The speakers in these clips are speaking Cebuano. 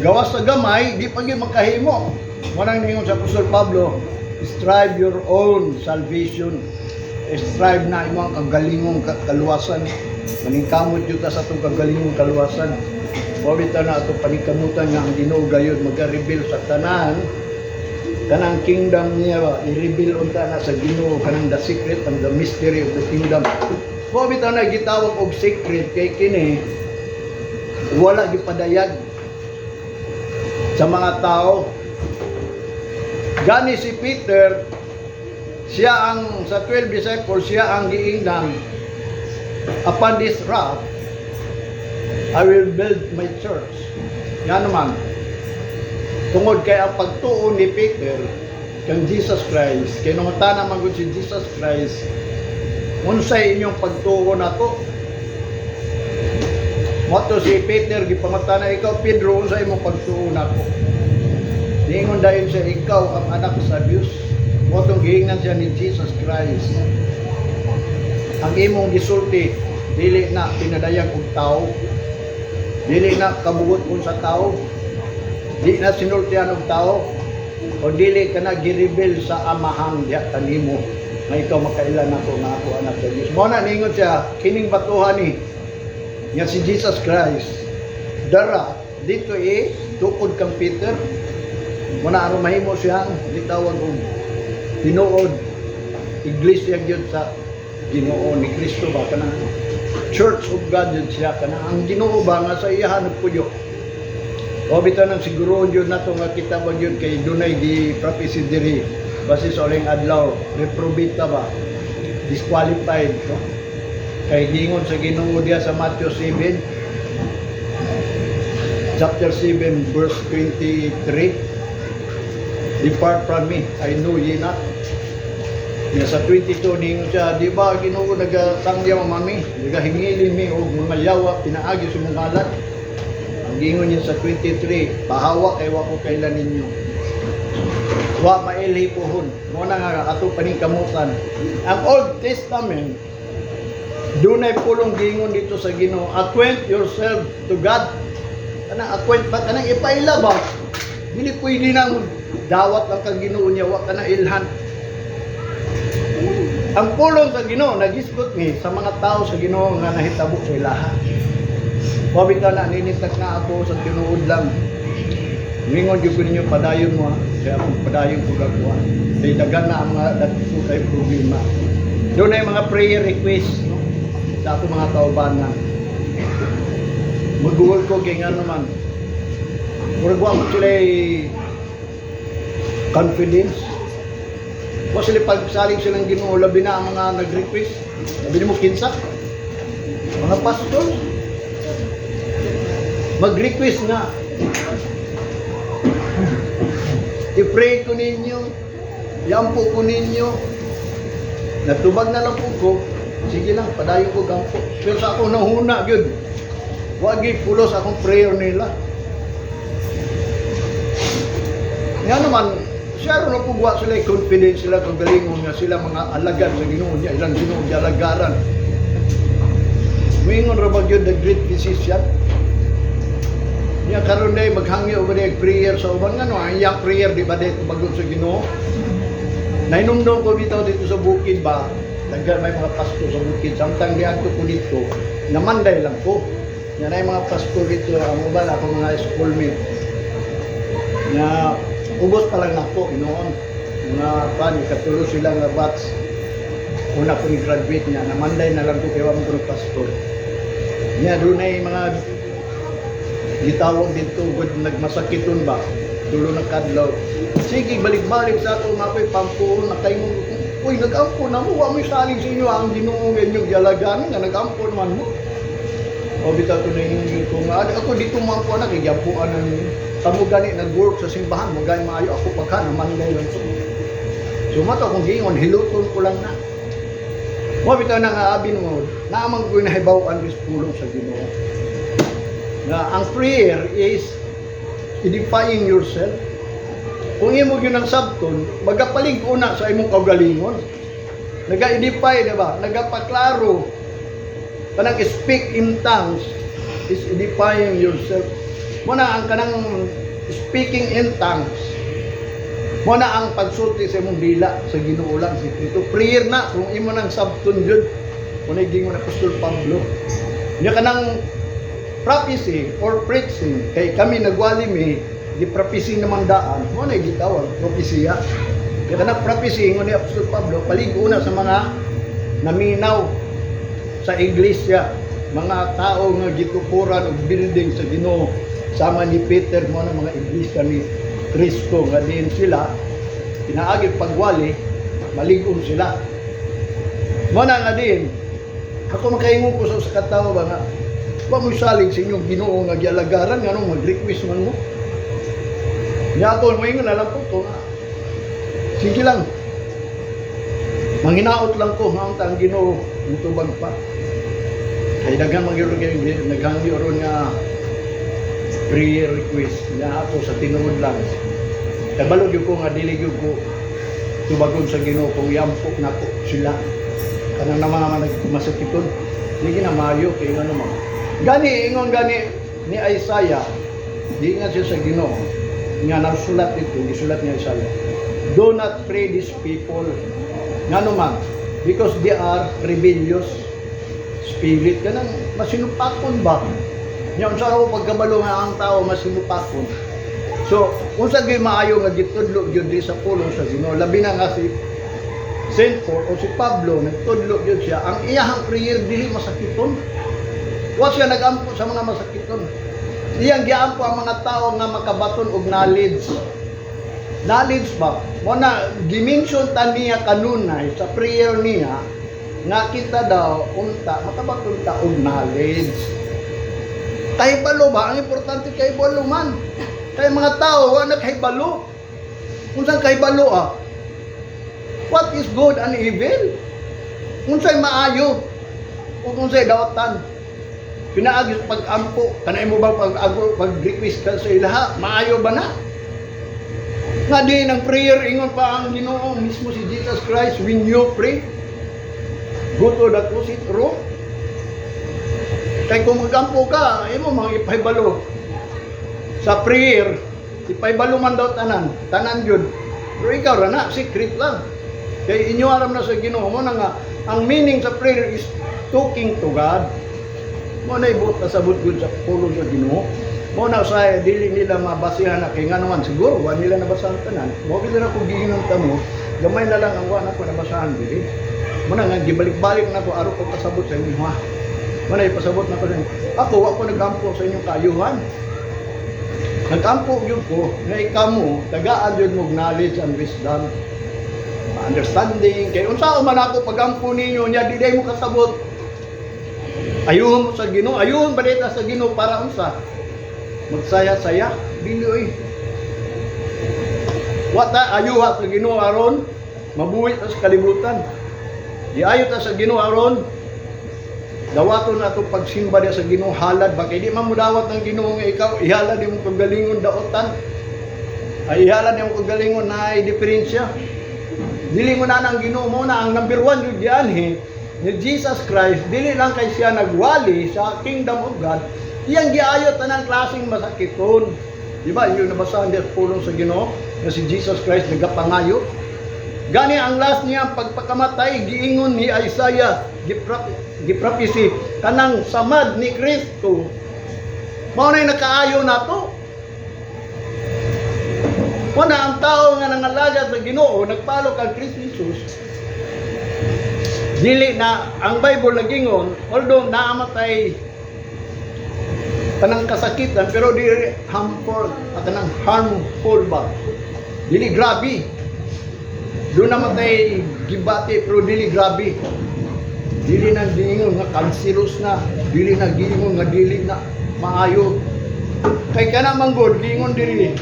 Gawas sa gamay, di pa gyud makahimo. Mao nang ningon sa Apostol Pablo, "Strive your own salvation." Strive na imong kagalingong kaluwasan. Maningkamot gyud ta sa atong kagalingong kaluwasan. Mao bitaw na atong paningkamutan nga ang Ginoo gayud maga-reveal sa tanan kanang kingdom niya ba, i-reveal unta na sa Ginoo kanang the secret and the mystery of the kingdom. Mao bitaw na gitawag og secret kay kini wala gipadayag sa mga tao. Gani si Peter, siya ang sa 12 disciples, siya ang giingnan, "Upon this rock, I will build my church." Yan naman, tungod kay ang pagtuo ni Peter kang Jesus Christ, kay nangutana man gud si Jesus Christ, "Unsay inyong pagtuo nako?" Mao to si Peter gipangutana, "Ikaw, Pedro, unsa imong pagtuo nako?" Niingon dayon siya, "Ikaw ang anak sa Dios." Mao tong giingnan siya ni Jesus Christ, "Ang imong gisulti dili na pinadayag og tao, dili na kabuot sa tao, di na sinultian og tao, o dili ka na gi-reveal sa Amahang diha kanimo nga ikaw makaila nako nga ako anak sa Dios." Mao na ningon siya, kining batuhan ni nga si Jesus Christ dara dito eh tukod kang Peter. Mao na aron mahimo siyang gitawag og tinuod iglesia gyud sa Ginoo ni Kristo ba, kanang Church of God yun siya, kanang ang Ginoo ba nga sa iyahan nagpuyo. O bitaw nang siguro yun nato nga kita ba yun kay dunay gi prophecy diri base sa uling adlaw, reprobate ta ba, disqualified, no? Kay giingon sa Ginoo diya sa Matthew 7, chapter 7 verse 23, "Depart from me, I know ye not." Ya sa 22 ningon siya, "Di ba, Ginoo, nagatangyaw mami, nagahingili mi og mga yawa pinaagi sa imong ngalan?" Ang gingon niya sa 23, "Pahawa kay wa ko kaila ninyo. Wa mailhi puhon." Mao na nga ato paningkamutan. Ang Old Testament dunay pulong gingon dito sa Ginoo, "Acquaint yourself to God." Kanang acquaint ba, kanang ipaila ba? Dili pwede nang dawat lang kang Ginoo niya wa ka na ilhan. Ang pulong sa Ginoo nagisgot ni sa mga tao sa Ginoo nga nahitabo sa ilaha. Mao bitaw na ninitag na ako sa tinuod lang. Mingon jud ko ninyo, padayon mo ha. Kaya akong padayon ko gagawa. Kay daghan na ang mga dagko kay problema. Doon ay mga prayer request, no? Sa ako mga kaubanan. Mag-google ko kay nga naman. Murag wa mo sila confidence. Wa sila pagsalig silang Ginoo, labi na ang mga nag-request. Labi mo kinsa? Mga pastor. Mag-request nga. "I-pray ko ninyo. Yampo ko ninyo." Natubag na lang po ko. Sige lang, padayon ko gampo. Pero sa ako nahuna, gyud. Wagi pulos akong prayer nila. Nga naman, siya ron po wa sila confidence sila kung galingon nga sila mga alagad sa Ginoo niya, ilang Ginoo gialagaran. Muingon ra ba gyud the great physician? Niya karon day maghangyo ba day prayer sa uban, ngano ang iyang prayer di ba day tubagon sa Ginoo? Nahinumdom ko bitaw dito sa bukid ba, daghan may mga pastor sa bukid. Samtang diadto ko dito, namanday lang ko. Yan ay mga pastor dito, ang uban ako mga schoolmate. Nga ubos pa lang nako inoon. Mga pan, ikatulo sila nga batch. Una ko ni-graduate niya, namanday na lang ko kay wa man ko ng pastor. Niya dunay mga gitawag dito gud nagmasakiton ba, tulo na kadlaw. Sige, balik-balik sa ato nga ako'y pampuon na kay, "Uy, nag-ampo na mo, wa mo'y salig sa inyo ang Ginoo nga inyong gialagaan nga nag-ampo naman mo." O bitaw to na yung ko nga ako dito mo ako na kay gyampuan na ninyo. Kamo gani nag-work sa simbahan mo gani maayo, ako pagka namanday lang to. So mato akong giingon, hiluton ko lang na. Mo bitaw na nga abi mo, naamang ko nahibaw-an is pulong sa Ginoo. Nga ang prayer is edifying yourself. Kung imo gyud ang sabton, magapalig una sa imong kaugalingon. Naga-edify, di ba? Nagapaklaro. Kanang speak in tongues is edifying yourself. Mo na ang kanang speaking in tongues. Mo na ang pagsulti sa imong dila sa Ginoo lang, sikreto. Prayer na kung imo nang sabton jud. Mo na gingon Apostol Pablo. Nya kanang prophecy or preaching, kay kami nagwali mi, di prophecy naman daan, mo na gitawag propesiya. Kaya kanang prophecy, ingon ni Apostol Pablo, paligo na sa mga naminaw sa iglesia, mga tao nga gitukuran og building sa Ginoo sama ni Peter, mo na mga iglesia ni Kristo nga diin sila pinaagi pagwali, malig-on sila. Mo na nga din ako makaingon ko sa usa ka tawo ba nga wa mo salig sa inyong Ginoo nga gialagaran, nganong mag-request man mo. Nya ako moingon na lang po to nga sige lang, manghinaot lang ko nga unta ang Ginoo mutubag pa, kay daghan man gyud kay naghangyo ron nga prayer request. Nya ako sa tinuod lang, kay balo gyud ko nga dili gyud ko tubagon sa Ginoo kung yampo nako sila kanang naman naman nagmasakiton. Di gina maayo kay ngano man gani ingon gani ni Isaiah, di nga siya sa Ginoo nga nasulat ito, gisulat ni Isaiah, "Do not pray these people." Ngano man? Because they are rebellious spirit, kanang masinupakon ba. Nya unsa ako pagkabalo nga ang tao masinupakon? So unsa gyud maayo nga gitudlo gyud di sa pulong sa Ginoo, labi na nga si Saint Paul o si Pablo, nagtudlo gyud siya, ang iyahang prayer dili masakiton. Wa siya nagampo sa mga masakiton. Iyang giampo ang mga tao nga makabaton og knowledge. Knowledge ba? Mo na gimension ta niya kanunay sa prayer niya nga kita daw unta makabaton ta og knowledge. Kahibalo ba? Ang importante kahibalo man. Kay mga tao wa na kahibalo. Unsang kahibalo ah? What is good and evil? Unsay maayo ug unsay daotan? Pinaagi sa pag-ampo, kanay mo ba pag pag-request ka sa ilaha, maayo ba na? Nga di ng prayer, ingon pa ang Ginoo mismo si Jesus Christ, "When you pray, go to the closet room." Kay kung magampo ka, imo mga ipahibalo. Sa prayer, ipahibalo man daw tanan, tanan yun. Pero ikaw ra na, secret lang. Kay inyo aram na sa Ginoo mo na nga ang meaning sa prayer is talking to God. Mo na ibuot na sabot gud sa pulong sa Ginoo. Mo na sa dili nila mabasihan na kay ngano man siguro wa nila nabasahan tanan. Mo gid na ko giingon kamo, gamay na lang ang wa na ko nabasahan dili. Mo na nga gibalik-balik na ko aron pagkasabot sa inyo ha. Mo na ipasabot na ko sa inyo. Ako wa ko nagampo sa inyong kaayuhan. Nagampo gyud ko nga ikamo tagaan gyud mo knowledge and wisdom, understanding, kay unsa man ako pagampo ninyo nya di day mo kasabot. Ayuhon mo sa Ginoo, ayuhon ba dita sa Ginoo para unsa? Magsaya-saya, dili oy. Wa ta ayuha sa Ginoo aron mabuhi ta sa kalibutan. Di ayo ta sa Ginoo aron dawaton na atong pagsimba diya sa Ginoo, halad ba, kay di man mo dawat ng Ginoo nga ikaw ihalad imong kagalingon daotan. Ay ihalad imong kagalingon na ay diferensya. Dili mo na ang Ginoo mo na ang number one yun dianhi ni Jesus Christ, dili lang kay siya nagwali sa kingdom of God, iyang giayo tanang klaseng masakiton. Di ba? Yung nabasahan diya sa pulong sa Ginoo na si Jesus Christ nagapangayo. Gani ang last niya pagpakamatay, giingon ni Isaiah, giprapisi kanang samad ni Kristo. Mao na nakaayo nato. Wala ang tao nga nangalagad sa Ginoo, nagpalo kang Kristo Jesus. Dili na ang Bible nagingon, although naamatay kanang kasakitan, pero dili harmful, kanang harmful ba? Dili grabe. Doon namatay gibati pero dili grabe. Dili na giingon nga cancerous na, dili na giingon nga dili na maayo. Kay kana man gud giingon diri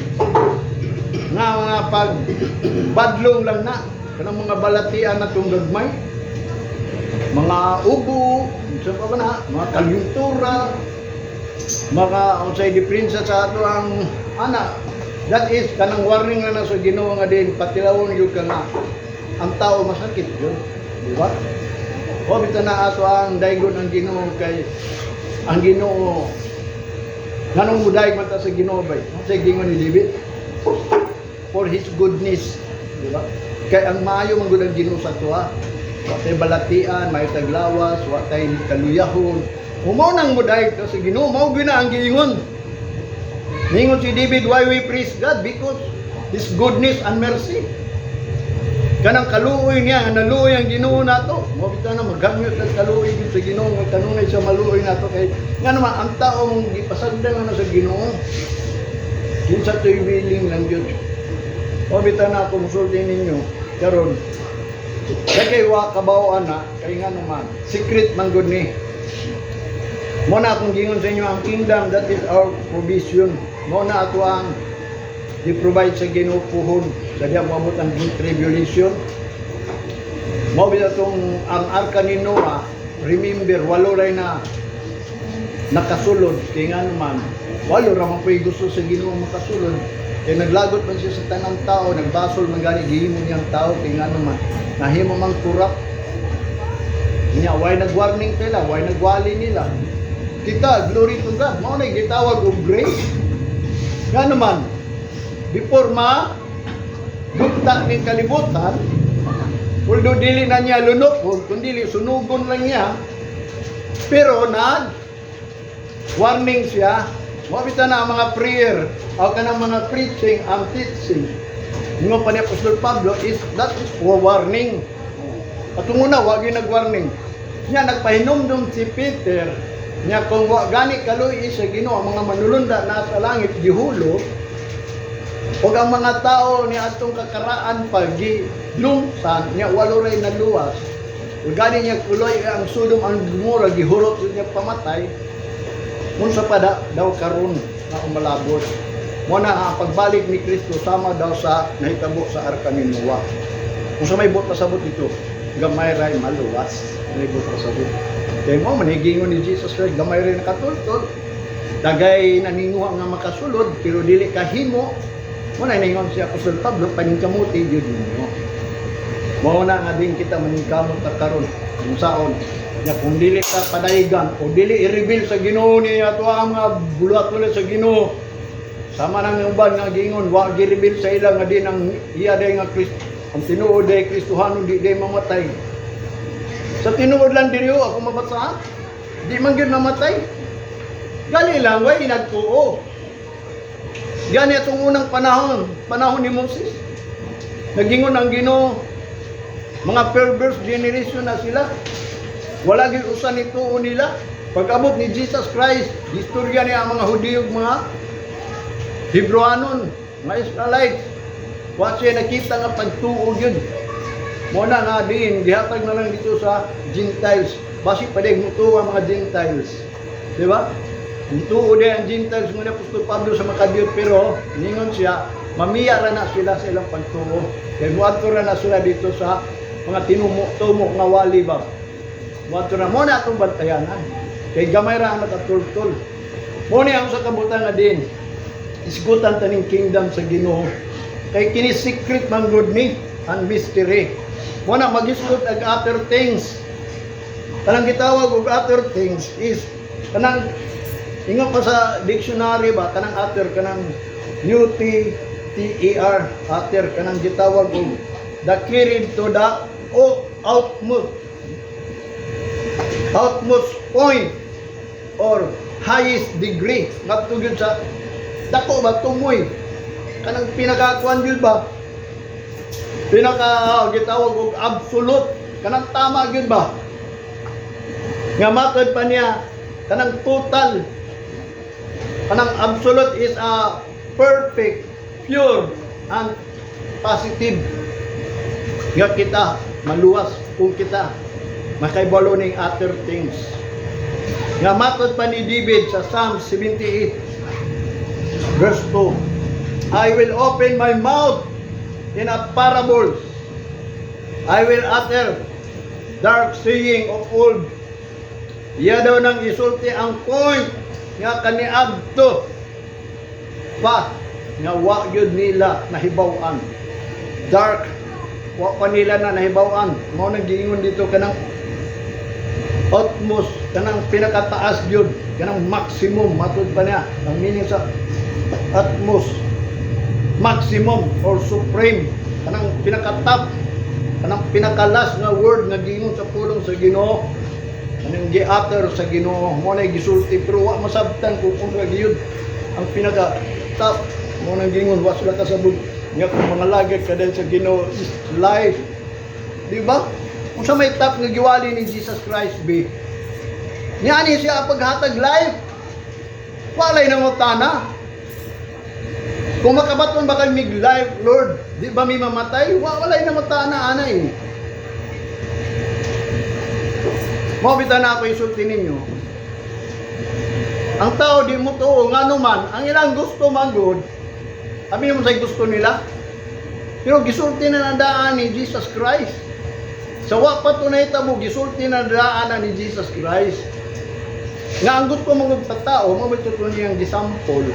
nga mga pag badlong lang na kanang mga balatian na tong gagmay, mga ubo, unsa pa ba na, mga kalyuntura, mga unsay diferensya sa ato ang ana. That is kanang warning na na sa Ginoo nga din patilawon gyud ka nga ang tao masakit yun, di ba? O bitaw na ato ang daygon ang Ginoo, kay ang Ginoo Nganong mudayeg man ta sa Ginoo bay? Sa gingon ni David? For His goodness, di ba? Kay ang maayo man gud ang Ginoo sa atoa. Wa tay balatian, may taglawas, wa tay kaluyahon. Mao nang mudayeg ta sa Ginoo, mao gyud na ang giingon. Ningon si David, why we praise God? Because His goodness and mercy. Kanang kaluoy niya, nga naluoy ang Ginoo nato. Mao bitaw na maghangyo tag kaluoy gyud sa Ginoo, nga kanunay siya maluoy nato kay nga naman ang tao mong gipasagdan na sa Ginoo. Kinsa to'y willing lang gyud. Mao bitaw na ako musulti ninyo karon. Kay wa kabaw ana, kay nga naman secret man gud ni. Mo na akong gingon sa inyo ang kingdom, that is our provision. Mo na ato ang di-provide sa Ginoo puhon sa diya moabot ang great tribulation. Mao bitaw tong ang arka ni Noah, remember, walo ray na nakasulod kay nga naman walo ra man po'y gusto sa Ginoo makasulod. Kay naglagot man siya sa tanang tao, nagbasol man gani gihimo niyang tao kay nga naman nahimo mang corrupt. Nya way nag-warning sila, way nagwali nila. Kita, glory to God, mao na gitawag og grace. Nga naman, before ma dugta ning kalibutan, although dili na niya lunok, kundi sunugon lang niya, pero nag warning siya. Mao bitaw na ang mga prayer o kanang mga preaching, ang teaching. Ingon pa ni Apostol Pablo is that is for warning. At una, wag yung nag-warning. Nya nagpahinumdum si Peter nya kung wa gani kaluoy sa Ginoo, ang mga manulunda na sa langit gihulog ug ang mga tao ni atong kakaraan pa gilungsan nya walo ray naluwas. Ug gani niya kuloy ang Sodom ang Gomorrah, gihurot niya pamatay. Unsa pa daw karon na umalabot? Mo na ang pagbalik ni Kristo sama daw sa nahitabo sa arka ni Noah. Kung sa may buot pasabot dito, gamay ray maluwas. May buot pasabot. Kay mo manigingon ni Jesus Christ, gamay ray nakatultol. Dagay naninguha nga makasulod pero dili kahimo. Mo na ningon si Apostol Pablo, paningkamuti gyud ninyo. Mao na nga din kita maningkamot ta karon kung saon nya kung dili ka padaygan o dili i-reveal sa Ginoo ni ato ang mga buluhat ulit sa Ginoo, sama nang uban nga gingon wa gi-reveal sa ila nga din ang iya day nga Kristo, ang tinuod day Kristohanon, di day mamatay. Sa tinuod lang diri ako mabasa, di man gyud mamatay, gali lang way nagtuo. Gani atong unang panahon, panahon ni Moses, nagingon ang Ginoo, mga perverse generation na sila. Wala gyud usa nituo nila. Pag-abot ni Jesus Christ, istorya niya ang mga Hudiyo ug mga Hebrewanon, mga Israelites. Wa siya nakita nga pagtuo gyud. Mo na nga din gihatag na lang dito sa Gentiles. Basi pa din mutuo ang mga Gentiles. Di ba? Mutuo din ang Gentiles mo ni Apostol Pablo sa makadiyot, pero ningon siya mamiya ra na sila sa ilang pagtuo. Kay muadto ra na sila dito sa mga tinumo-tumo nga wali ba. Muadto ra mo na atong bantayanan. Kay gamay ra ang nakatultol. Mo ni ang sa kabutan nga din. Isgutan taning kingdom sa Ginoo. Kay kini secret man gud ni ang mystery. Mo na magisgot ag other things. Kanang gitawag og other things is kanang ingon pa sa dictionary ba, kanang utter, kanang U T T E R, utter, kanang gitawag og the carried to the outmost point or highest degree, ngadto gyud sa dako ba, tumoy, kanang pinakakuan gyud ba, pinaka gitawag og absolute, kanang tama gyud ba, nga matod pa niya kanang total, kanang absolute is a perfect, pure and positive nga kita maluwas kung kita makaibalo ning other things. Nga matod pa ni David sa Psalm 78 verse 2, "I will open my mouth in a parable. I will utter dark saying of old." Iya daw nang isulti ang point nga kaniadto pa nga wa gyud nila nahibaw-an. Dark, wa pa nila na nahibaw-an. Mao nang giingon dito kanang utmost. Kanang pinakataas gyud, kanang maximum matud pa niya. Ang meaning sa utmost, maximum or supreme, kanang pinaka-top, kanang pinaka-last nga word nga giingon sa pulong sa Ginoo, kanang gi-utter sa Ginoo. Mo na gisulti, pero wa masabtan kung unsa gyud ang pinaka top. Mo nang giingon, wa sila kasabot nga kung mangalagad ka dahil sa Ginoo is life, di ba? Unsa may top nga giwali ni Jesus Christ be? Niya ani siya paghatag life. Walay nangutana. Kung makabaton ba kay mig life, Lord, di ba may mamatay? Walay nangutana anay. Mao bitaw na ako isulti ninyo. Ang tao di mo tuo, ngano man, ang ilang gusto man gud. Abi mo sa gusto nila. Pero gisulti na ang daan ni Jesus Christ. Sa wa pa to nahitabo, gisulti na daan na ni Jesus Christ. Nga ang gusto mo sa tao, mao ito niyang gisampol.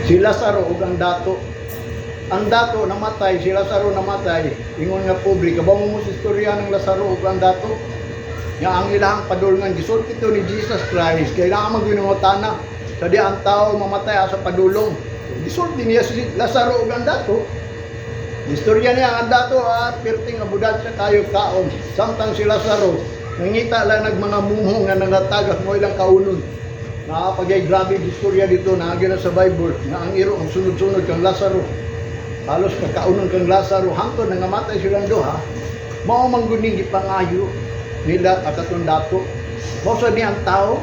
Si Lazaro ug ang dato. Ang dato namatay, si Lazaro namatay. Ingon nga pobre, kabaw mo sa istorya ng Lazaro ug ang dato. Nga ang ilahang padulngan, gisulti to ni Jesus Christ, kailangan magginungutana sa di ang tao mamatay asa padulong. Gisulti niya si Lazaro ug ang dato. Istorya niya ang dato, perting abudad siya kayo kaon. Samtang si Lazaro, nangita lang nag mga muho nga nangatagak mo ilang kaunon. Nakapagay grabe istorya dito, naagi na sa Bible, nga ang iro, ang sunod-sunod kang Lazaro. Halos kakaunon kang Lazaro, hangtod nangamatay silang duha. Mao man gud ning gipangayo nila akatong dato. Mao sa ni ang tao,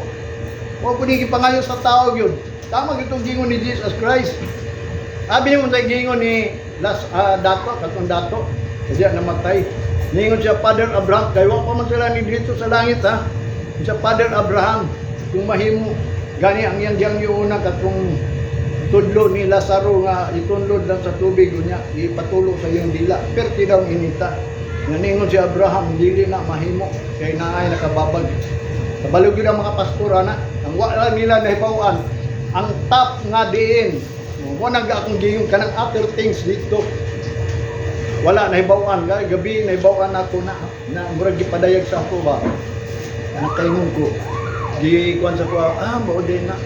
mao pud ning gipangayo sa tao gyud. Tama gyud tong gingon ni Jesus Christ. Abi mo sa gingon ni dato, katong dato, kaya namatay. Ningon siya, "Father Abraham," kay wa pa man sila ni dito sa langit ha. Siya, "Father Abraham, kung mahimo, gani ang iyang diyang una katong tudlo ni Lazaro nga itunlod lang sa tubig unya ipatulo sa iyang dila. Perti daw ang inita." Nga ningon si Abraham, "Dili na mahimo kay naay nakababag." Kabalo gyud ang mga pastor ana, ang wala nila nahibaw-an ang top nga diin. Mo nang akong giingon kanang other things dito. Wala nahibaw-an, gabi nahibaw-an ako na na murag gipadayag sa ako ba. Ang kaingon ko, gi kuan sa ko, mao din na.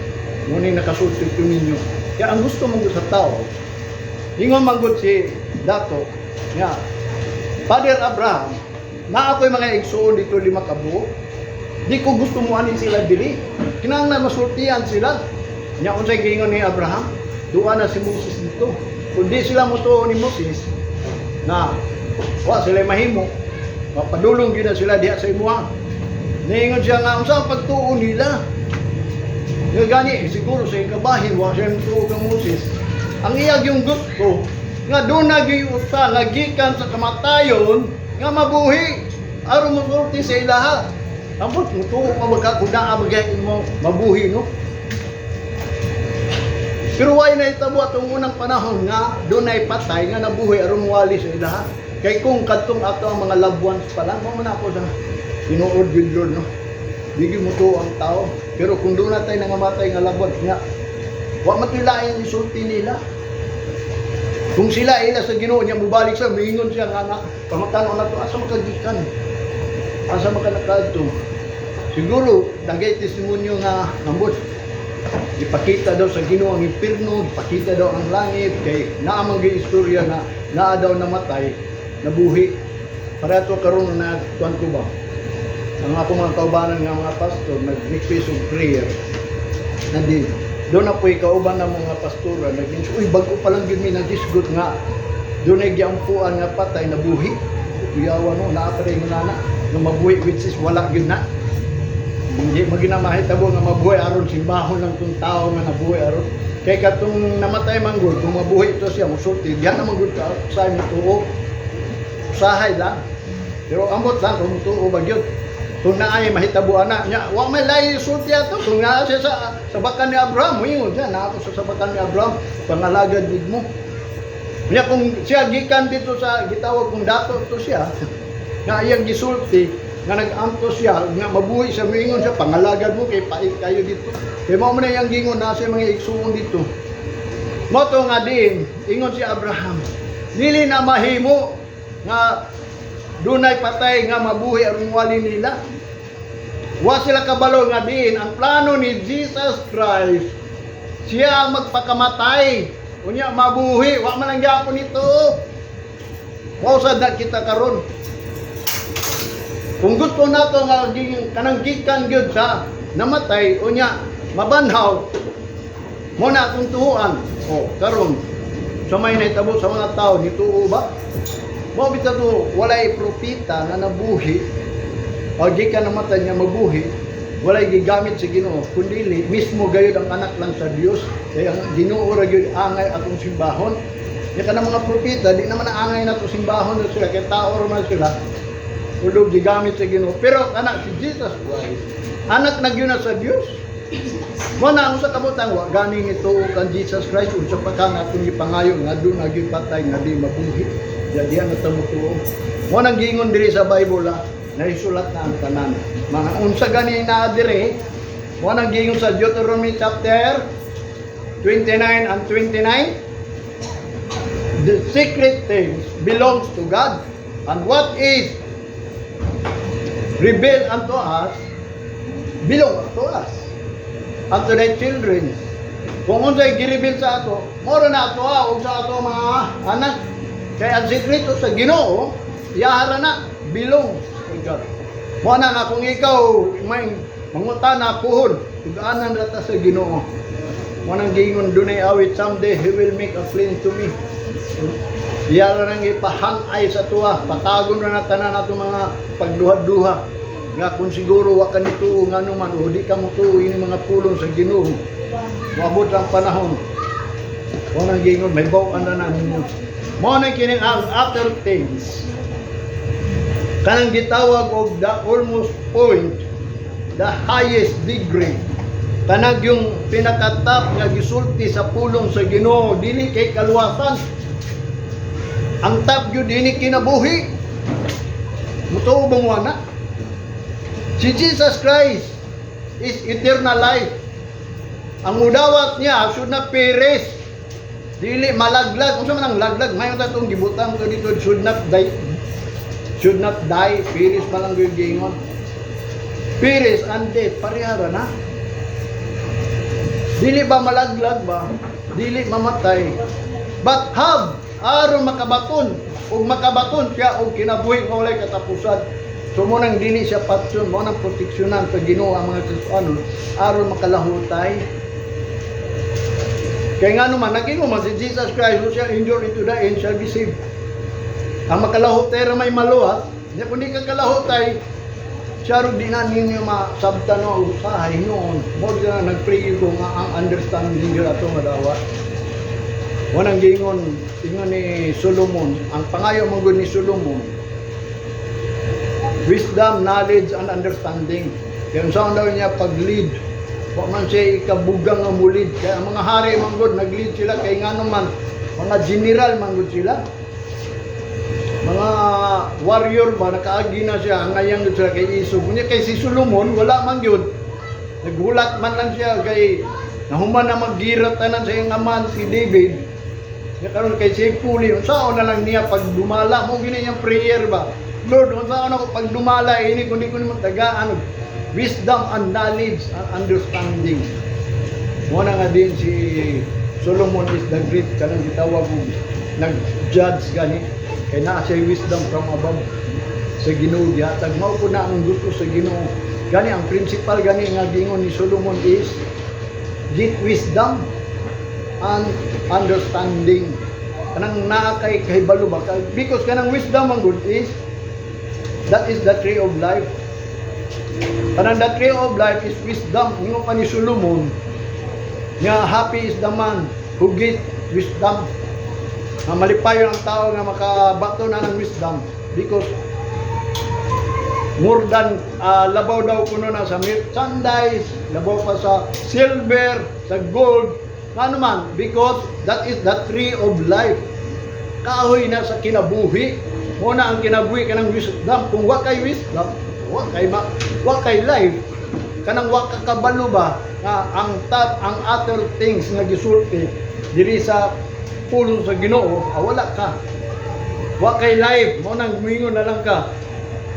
Ngunit nakasulti ko ninyo. Kaya ang gusto mong sa tao, ingon man gud si Dato, nga, "Father Abraham, na ako'y mga igsuon dito, lima ka buok. Di ko gusto mo anin sila diri. Kinahanglan masultian sila." Nya unsay giingon ni Abraham? "Duwa na si Moses dito. Kung di sila motuo ni Moses, na wa sila mahimo, mapadulong gyud na sila diha sa imuha." Niingon siya nga unsa ang pagtuo nila? Nga gani siguro sa ikabahin wa siya motuo kang Moses. Ang iyag yung gusto nga doon na gyud usa nga gikan sa kamatayon nga mabuhi aron mosulti sa ilaha. Ambot mutuo ka magka kung naa mo mabuhi, no? Pero why na itabo atong unang panahon nga doon ay patay nga nabuhi aron muwali sa ilaha? Kay kung kadtong ato ang mga loved ones pa lang, mo man ako sa tinuod gyud, Lord, no. Di gyud mutuo ang tao. Pero kung doon na tayo nangamatay nga loved ones nga, wa matilain isulti nila. Kung sila ila sa Ginoo niya mubalik sa miingon siya nga na pamatan na to, asa makagikan? Asa makanakadto? Siguro dagay testimonyo nga ambot ipakita daw sa Ginoo ang impierno, ipakita daw ang langit, kay naa man gyud istorya na naa daw namatay, nabuhi. Para ato karon na tuan ko ba? Ang ako mga kaubanan nga mga pastor nag-request og prayer. Na di doon na po'y kauban ng mga pastora nag, "Uy, bago pa lang gyud mi nagisgot nga doon ay giampuan nga patay nabuhi." Kuyawa, no, naa pa rin nana nga mabuhi, which is wala gyud na. Hindi mo ginamahitabo nga mabuhi aron simbahon lang tong tao nga nabuhi aron. Kay katong namatay man gud, kung mabuhi ito siya musulti, diyan na man gud ka sa tuo. Usahay lang. Pero ambot lang kung tuo ba gyud. Kung naay mahitabo ana nya, wa may lahi sulti ato kung naa siya sa sabakan ni Abraham, moingon siya naa ako sa sabakan ni Abraham, pangalagad gid mo. Nya kung siya gikan dito sa gitawag kong dato to siya, nga iyang gisulti nga nag-ampo siya nga mabuhi siya, moingon siya, "Pangalagad mo kay pait kayo dito." Kay mao man na iyang gingon na sa mga igsuon dito. Mo to nga din ingon si Abraham, dili na mahimo nga dunay patay nga mabuhi aron wali nila. Wa sila kabalo nga diin ang plano ni Jesus Christ, siya ang magpakamatay. Unya mabuhi, wa man lang gyapon nito. Mao sad na kita karon. Kung gusto nato nga kanang gikan gyud sa namatay, unya mabanhaw, mo na atong tuuan. O karon sa may nahitabo sa mga tao, nituo ba? Mao bitaw to, walay propeta nga nabuhi o gikan namatay niya mabuhi, walay gigamit sa Ginoo kundili mismo gayud ang anak lang sa Dios, kay ang Ginoo ra gyud angay atong simbahon. Nya kanang mga propeta, di naman na angay nato simbahon na sila kay tao ra man sila. Ulog gigamit sa Ginoo. Pero kana si Jesus Christ, anak na gyud na sa Dios. Mo na ang sa kabutang wa gani nito kan Jesus Christ, unsa pa ka nga atong gipangayo nga doon na gyud patay nga di mabuhi. Diya diya na ta motuo. Mo nang giingon diri sa Bible ah, naisulat na ang tanan. Mga unsa gani naa diri, mo nang giingon sa Deuteronomy chapter 29 and 29, the secret things belongs to God and what is revealed unto us belong to us and to thy children. Kung unsay gi-reveal sa ato, moro na ato ah, ug sa ato mga anak. Kay ang sekreto sa Ginoo, iyahara na, belong to God. Mo na nga kung ikaw may mangutana puhon, tug-anan ra ta sa Ginoo. Mo nang giingon dunay awit, "Someday He will make a plain to me." Iyara nang ipahangay sa tuwa, patagon na tanan nato mga pagduha-duha. Nga kung siguro wa ka nituo nga man o di ka motuo ini mga pulong sa Ginoo. Moabot ang panahon. Mo nang giingon, may baw-an na ninyo. Mo nang kining ang other things. Kanang gitawag og the almost point, the highest degree. Kanang yung pinakatap nga gisulti sa pulong sa Ginoo, dili kay kaluwasan. Ang top gyud dini kinabuhi. Mutuo bang wana? Si Jesus Christ is eternal life. Ang mudawat niya should not perish. Dili malaglag. Unsa man ang laglag? Mayon ta tong gibutang to dito, should not die. Should not die. Perish pa lang gyud giingon. Perish and death pareha ra na. Dili ba malaglag ba? Dili mamatay. But have aron makabaton ug makabaton siya og kinabuhi nga walay katapusan. So mo nang dili siya patyon, mo nang proteksyonan sa Ginoo ang mga Kristohanon aron makalahutay. Kaya nga naman, naging man si Jesus Christ, who shall endure into the end shall be saved. Ang makalahutay ra may maluwas, niya kung di ka kalahutay, siya ro di na ninyo masabtan no usahay noon. Mo di na nag-pray ko nga ang understanding gyud ato nga dawat. Wanang giingon, ingon ni Solomon, ang pangayo man gud ni Solomon, wisdom, knowledge, and understanding. Kaya unsaon daw niya pag-lead, wa man siya ikabugang nga mulid. Kaya ang mga hari man gud, nag-lead sila kay ngano man, mga general man gud sila. Mga warrior ba, nakaagi na siya, angayang gud sila kay isog. Unya kay si Solomon, wala man gyud. Naghulat man lang siya kay nahuman na maggirat tanan sa iyang aman si David. Nya karon kay si Puli, unsaon na lang niya pag dumala mo gini iyang prayer ba? Lord, unsaon ako pag dumala ini kundi ko nimo tagaan og wisdom and knowledge and understanding. Mo na nga din si Solomon is the great kanang gitawag og nag-judge gani kay naa siya wisdom from above sa Ginoo, gihatag mao po na ang gusto sa Ginoo. Gani ang principal gani nga giingon ni Solomon is get wisdom and understanding. Kanang naa kay kahibalo ba, because kanang wisdom ang good is that is the tree of life. Kanang the tree of life is wisdom. Ingon pa ni Solomon nga happy is the man who get wisdom. Nga malipayon ang tao nga makabato na ng wisdom because more than labaw daw kuno na sa merchandise, labaw pa sa silver, sa gold, ano man, because that is the tree of life. Kahoy na sa kinabuhi. Mo na ang kinabuhi kanang wisdom. Kung wa kay wisdom, wa kay life. Kanang wa ka kabalo ba nga ang top ang other things nga gisulti diri sa pulong sa Ginoo, wala ka. Wa kay life, mo nang muingon na lang ka.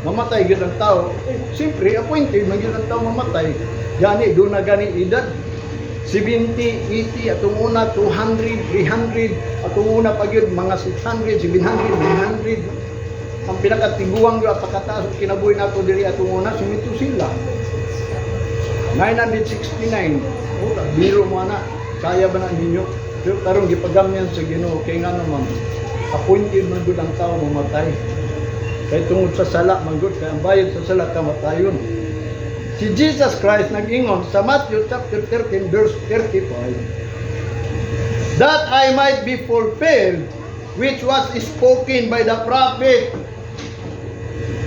Mamatay gyud ang tao. Eh, siyempre, appointed man gyud ang tao mamatay. Gani duna gani edad 70, 80, atong una 200, 300, atong una pa gyud mga 600, 700, 900. Ang pinakatiguang gyud, pakataas og kinabuhi nato diri atong una si Methuselah. 969. Oh, biro mo na. Kaya ba na ninyo? Pero karon gipagamyan sa Ginoo kay nga naman appointed man gud ang tao mamatay. Kay tungod sa sala man gud, kay ang bayad sa sala kamatayon. Si Jesus Christ nag-ingon sa Matthew chapter 13 verse 35, "That I might be fulfilled which was spoken by the prophet,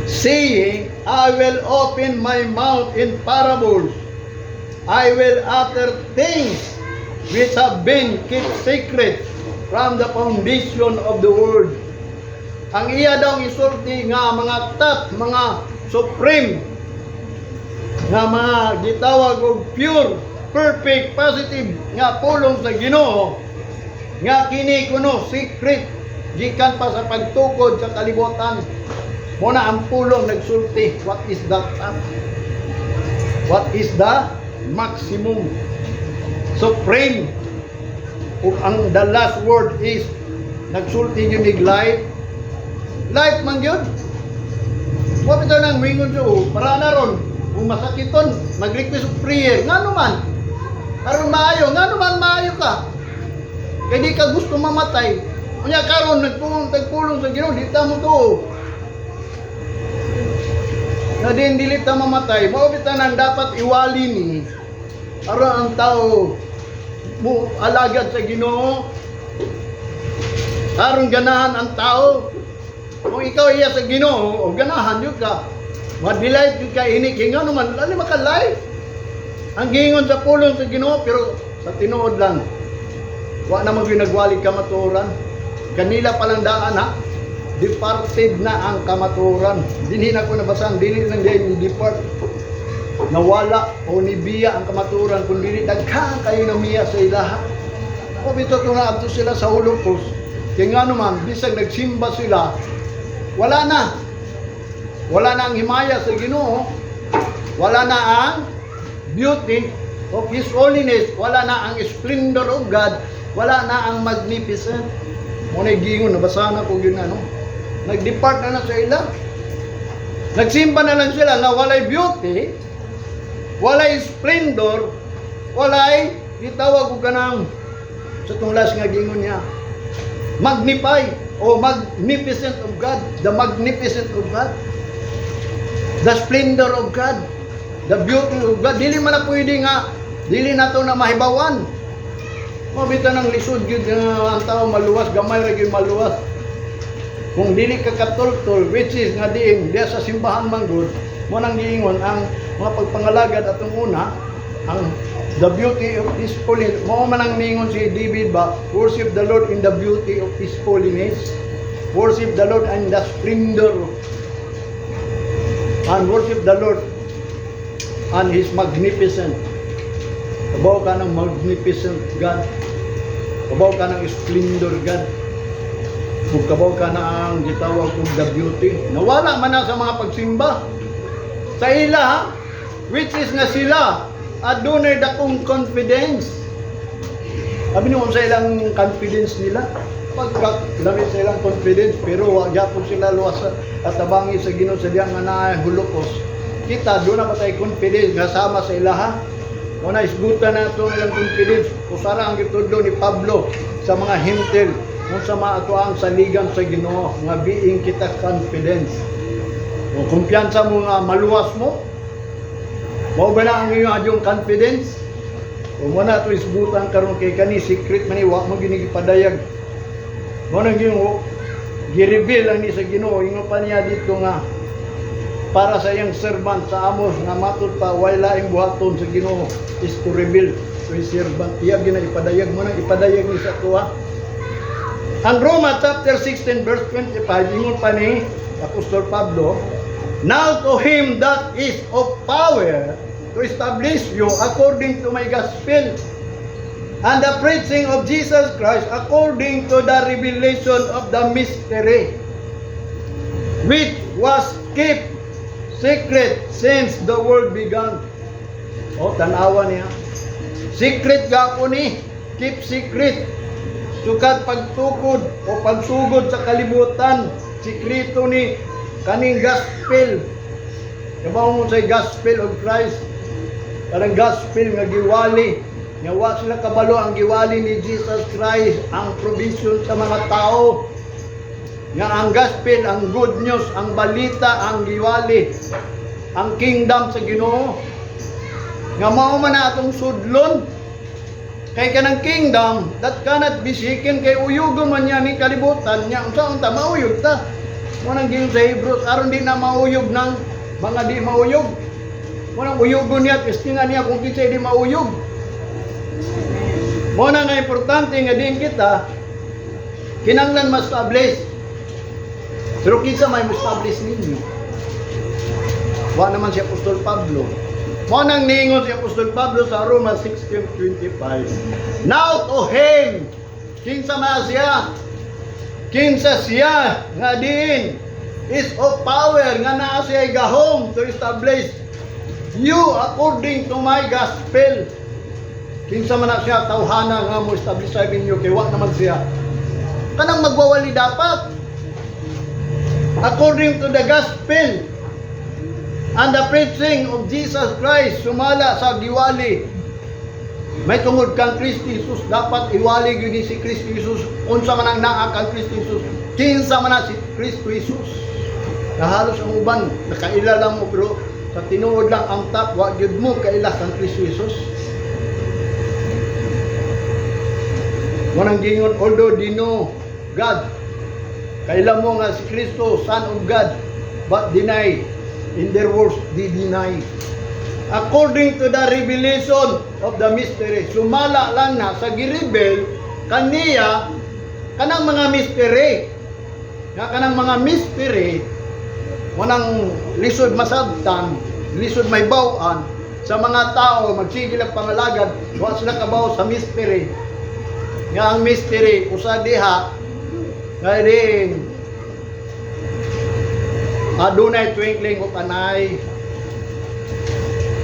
saying, I will open my mouth in parables. I will utter things which have been kept secret from the foundation of the world." Ang iya daw isulti nga mga top, mga supreme, nga mga gitawag og pure, perfect, positive nga pulong sa Ginoo nga kini kuno secret gikan pa sa pagtukod sa kalibutan. Mo na ang pulong nagsulti. What is that top? What is the maximum? Supreme. Ug ang the last word is nagsulti yun ig life. Life man gyud. Wa bitaw nang mingon sa para na ron kung masakiton, mag-request og prayer. Ngano man? Aron maayo, ngano man maayo ka? Kay di ka gusto mamatay. Unya karon nagpulong tagpulong sa Ginoo, di ta mo tuo. Na din dili ta mamatay, mao bitaw nang dapat iwali ni aron ang tao mo alagad sa Ginoo. Aron ganahan ang tao. Kung ikaw iya sa Ginoo, o ganahan yun ka. Ma-delight yun ka ini kay ngano man lali maka life. Ang giingon sa pulong sa Ginoo, pero sa tinuod lang. Wa na man gyud nagwali kamatuoran. Kanila palang daan ha. Departed na ang kamatuoran. Dinhi na ko nabasa, dili lang diay ni depart. Nawala o nibiya ang kamatuoran kun dili daghan kayo namiya sa ilaha. O bitaw to na adto sila sa Holocaust. Kay ngano man bisag nagsimba sila, wala na. Wala na ang himaya sa Ginoo. Wala na ang beauty of His holiness. Wala na ang splendor of God. Wala na ang magnificent. Mo na gingon, nabasa na ko yun ano. Nag-depart na na sa ila. Nagsimba na lang sila na walay beauty, walay splendor, walay gitawag og kanang sa tong last nga gingon niya. Magnify o magnificent of God, the magnificent of God. The splendor of God, the beauty of God. Dili man na pwede nga dili nato na mahibawan. Mo bitaw nang lisod gyud nga ang tao maluwas, gamay ra gyud maluwas. Kung dili ka katultol, which is nga diin diya sa simbahan man gud, mo nang giingon ang mga pagpangalagad atong una, ang the beauty of His holiness. Mao man ang ningon si David ba, "Worship the Lord in the beauty of His holiness. Worship the Lord in the splendor and worship the Lord and His magnificent." Kabaw ka ng magnificent God. Kabaw ka ng splendor God. Kung kabaw ka na ang gitawag og the beauty. Nawala man na sa mga pagsimba. Sa ila, ha? Which is nga sila, adunay dakong confidence. Sabi niyo sa ilang confidence nila, pagka lamit sa ilang confidence, pero wa gyapon sila luwas at tabangi sa Ginoo sa diyang nga naay Holocaust. Kita duna pa tay confidence nga sama sa ilaha. Mo na isgutan na ito ang ilang confidence. Usara ang gitudlo ni Pablo sa mga Hentil kung sa maato ang saligan sa Ginoo nga being kita confidence. Kung kumpiyansa mo nga maluwas mo, mao ba na ang iyong adyong confidence? Kung mo na ito isgutan karon kay kani secret man ni, wa mo gini gipadayag. Mo nang yung gi-reveal lang ni sa Ginoo, ingon pa niya dito nga para sa iyang servant sa Amos nga matud pa way laing buhaton sa Ginoo is to reveal to his servant. Iya gina ipadayag mo nang ipadayag ni sa tuwa. Ang Roma chapter 16 verse 25, ingon pa ni Apostol Pablo, "Now to him that is of power to establish you according to my gospel and the preaching of Jesus Christ, according to the revelation of the mystery which was kept secret since the world began. Oh, tanawa niya. Secret gapon ni. Keep secret. Sukad pagtukod o pagsugod sa kalibutan, sikreto ni kaning gospel. Kabaw mo sa gospel of Christ. Kanang gospel nga giwali. Nga wa sila kabalo ang giwali ni Jesus Christ ang provision sa mga tao. Nga ang gospel, ang good news, ang balita, ang giwali, ang kingdom sa Ginoo. Nga mao man na atong sudlon. Kay kanang kingdom that cannot be shaken, kay uyugon man niya ni kalibutan niya, unsa unta mauyog ta. Mo nang giingon sa Hebrews, aron di na mauyog ng mga di mauyog. Mo nang uyugon niya, testingan niya kung kinsay di mauyog. Mo na nga importante nga din kita kinanglan ma-establish. Pero kinsa may mo-establish ninyo? Wa naman si Apostol Pablo. Mo nang niingon si Apostol Pablo sa Roma 16:25. "Now to him," kinsa man siya? Kinsa siya nga diin is of power, nga naa siya gahom, "to establish you according to my gospel." Kinsa man na siya, tawhana, nga mo establish sa inyo kay wa naman siya? Kanang magwawali dapat. "According to the gospel and the preaching of Jesus Christ," sumala sa giwali. May tungod kang Kristo Jesus, dapat iwali gyud ni si Kristo Jesus. Unsa man ang naa kang Kristo Jesus? Kinsa man na si Kristo Jesus? Nahalos ang uban, nakaila lang mo, pero sa tinuod lang ang top, wa gyud mo kaila kang Kristo Jesus. Mo nang gingon, "Although they know God," kaila mo nga si Kristo, Son of God, "but deny, in their words, they deny. According to the revelation of the mystery," sumala lang na sa gi-reveal kaniya kanang mga mystery. Nga kanang mga mystery, wanang lisod masabtan, lisod may bawan sa mga tao, magsigil ang pangalagad, wa sila kabaw sa mystery. Nga ang mystery, usa diha, nga din, adunay twinkling of an eye.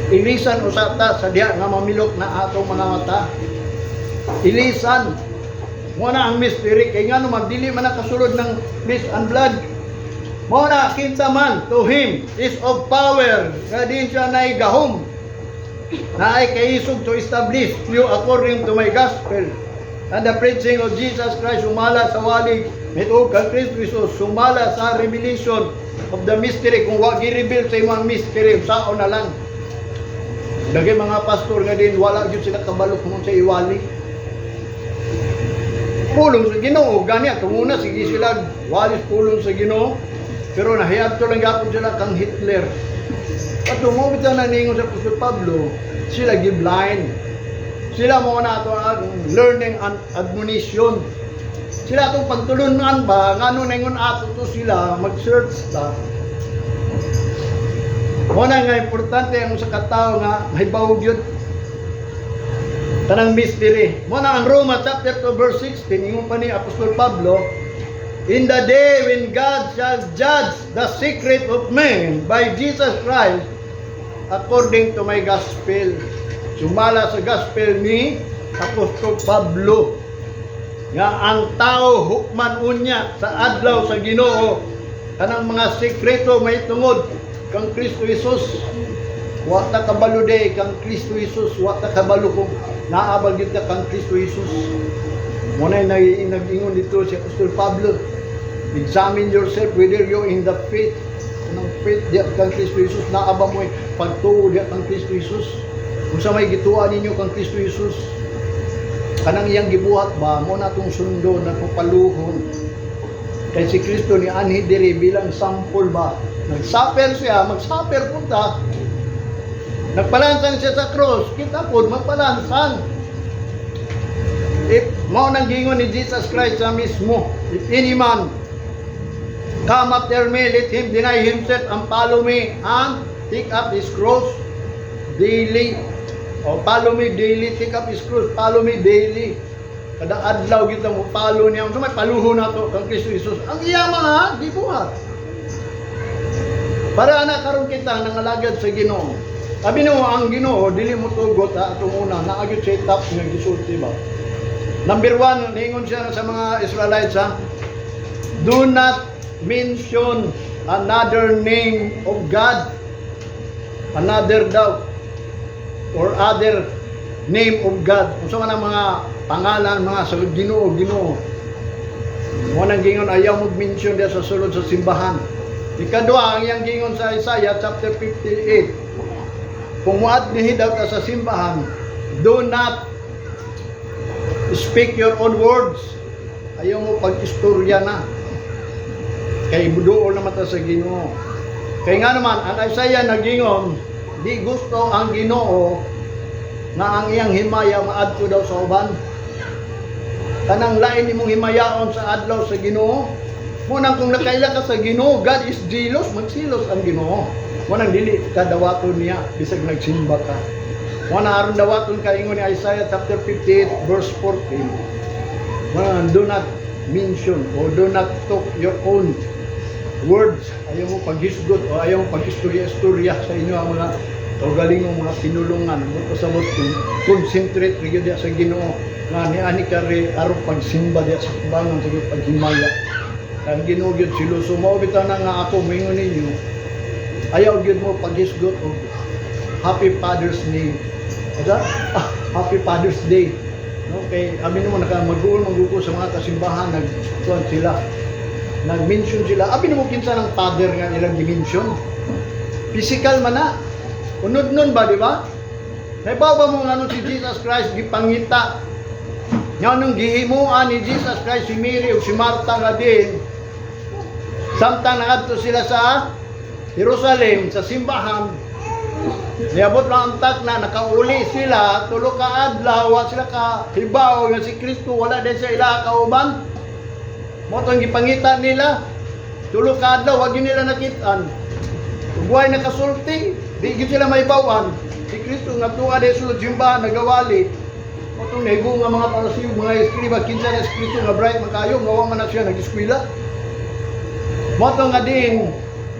Ilisan usa ta sa diha nga mamilok na atong mga mata. Ilisan. Mo na ang mystery kay ngano man dili man nakasulod ng flesh and blood. Mo na kinsa man, "to him is of power," nga din siya nay gahom, naay kaisog, "to establish you according to my gospel and the preaching of Jesus Christ," sumala sa wali mituo kang Kristo Jesus, sumala sa revelation of the mystery. Kung wa gi-reveal sa imong mystery, sao na lang. Dagay mga pastor nga din wala gyud sila kabalo kung sa iwali. Pulong sa Ginoo gani atong una, sige sila walis pulong sa Ginoo, pero nahiadto lang gapon sila kang Hitler. At mo bitaw na ningon sa Apostol Pablo, sila gi-blind. Sila mo na ato ang learning and admonition. Sila atong pagtulunan ba, ngano ningon ato to sila, mag-search ta. Mo na nga importante ang sa katao nga mahibaw gyud kanang mystery. Mo na ang Roma chapter 2 verse 16, ingon pa ni Apostol Pablo, "In the day when God shall judge the secret of men by Jesus Christ according to my gospel." Sumala sa gospel ni Apostol Pablo nga ang tao hukman unya sa adlaw sa Ginoo kanang mga sekreto may tungod kang Kristo Jesus. Wa ta kabalo de kang Kristo Jesus, wa ta kabalo kung naa ba gyud ta kang Kristo Jesus. Mo na nag-ingon dito si Apostol Pablo, "Examine yourself whether you in the faith." Kanang faith diya kang Kristo Jesus, naa ba mo pagtuo diya kang Kristo Jesus? Kung sa may gituan ninyo kang Kristo Jesus, kanang iyang gibuhat ba mo na tong sundon na paluhon. Kay si Kristo ni anhi diri bilang sample ba. Nag-suffer siya, mag-suffer punta. Nagpalansang siya sa cross, kita pod magpalansang. If mao nang gingon ni Jesus Christ sa mismo, "If any man come after me, let him deny himself and follow me and take up his cross daily." O follow me daily, take up his cross, follow me daily. Kada adlaw kita mo follow niya. So may paluho na to kang Kristo Jesus. Ang iya mga gibuhat. Para ana karon kita nangalagad sa Ginoo. Sabi nimo ang Ginoo dili mo tugot ha, atong una naa gyud set up nga gisulti ba. Number 1, ningon siya sa mga Israelites ha. Do not mention another name of God. Another daw or other name of God. Unsa man ang mga pangalan mga sa Ginoo, Ginoo. Mo nang gingon ayaw mo mention diya sa sulod sa simbahan. Ikaduha, ang iyang gingon sa Isaiah chapter 58. Kung muadto daw ka sa simbahan, do not speak your own words. Ayaw mo pag-istorya na. Kay buduol naman ta sa Ginoo. Kay nga naman, ang Isaiah nagingon, di gusto ang Ginoo na ang iyang himaya maadto daw sa uban. Kanang lain imong himayaon sa adlaw sa Ginoo. Mo nang kung nakaila ka sa Ginoo, God is jealous, magsilos ang Ginoo. Mo nang dili ka dawaton niya bisag nagsimba ka. Mo na aron dawaton ka, ingon ni Isaiah chapter 58 verse 14. Mo nang do not mention or do not talk your own words. Ayaw mo paghisgot o ayaw mo pag-istorya-istorya sa inyo ang mga kaugalingong mga pinulungan. Mo pasabot kung concentrate ra gyud sa Ginoo nga niani ka ri aron pagsimba diya sa kubangan sa paghimaya. Ang Ginoo gyud siluso mao bitaw na nga ako moingon ninyo. Ayaw gyud mo paghisgot og Happy Father's Day. Ada? Ah, Happy Father's Day. No, kay abi nimo naka mag-uol maguko sa mga kasimbahan nag kuan sila. Nag-mention sila. Abi nimo kinsa ng father nga ilang gi-mention. Physical man na. Unod nun ba, di ba? Naibaw ba mo nga nung si Jesus Christ gipangita? Nga nung gihimuan ni Jesus Christ si Mary o si Martha nga din, samtang nangadto sila sa Jerusalem, sa simbahan, niabot lang ang tak na nakauli sila, 3 ka adlaw, wa sila ka hibaw nga si Kristo wala din sa ila kauban. Mo tong gipangita nila, 3 ka adlaw, wa gyud nila nakitaan. Ug way nakasulti, di gyud sila mahibaw-an. Si Kristo nga tuwa din sulod simbahan nagawali. Mo tong nahibo nga mga Parisiyo, mga eskriba, kinsa na si Kristo nga bright man kayo, nga wa man na siya nag-eskwela. Mo to nga din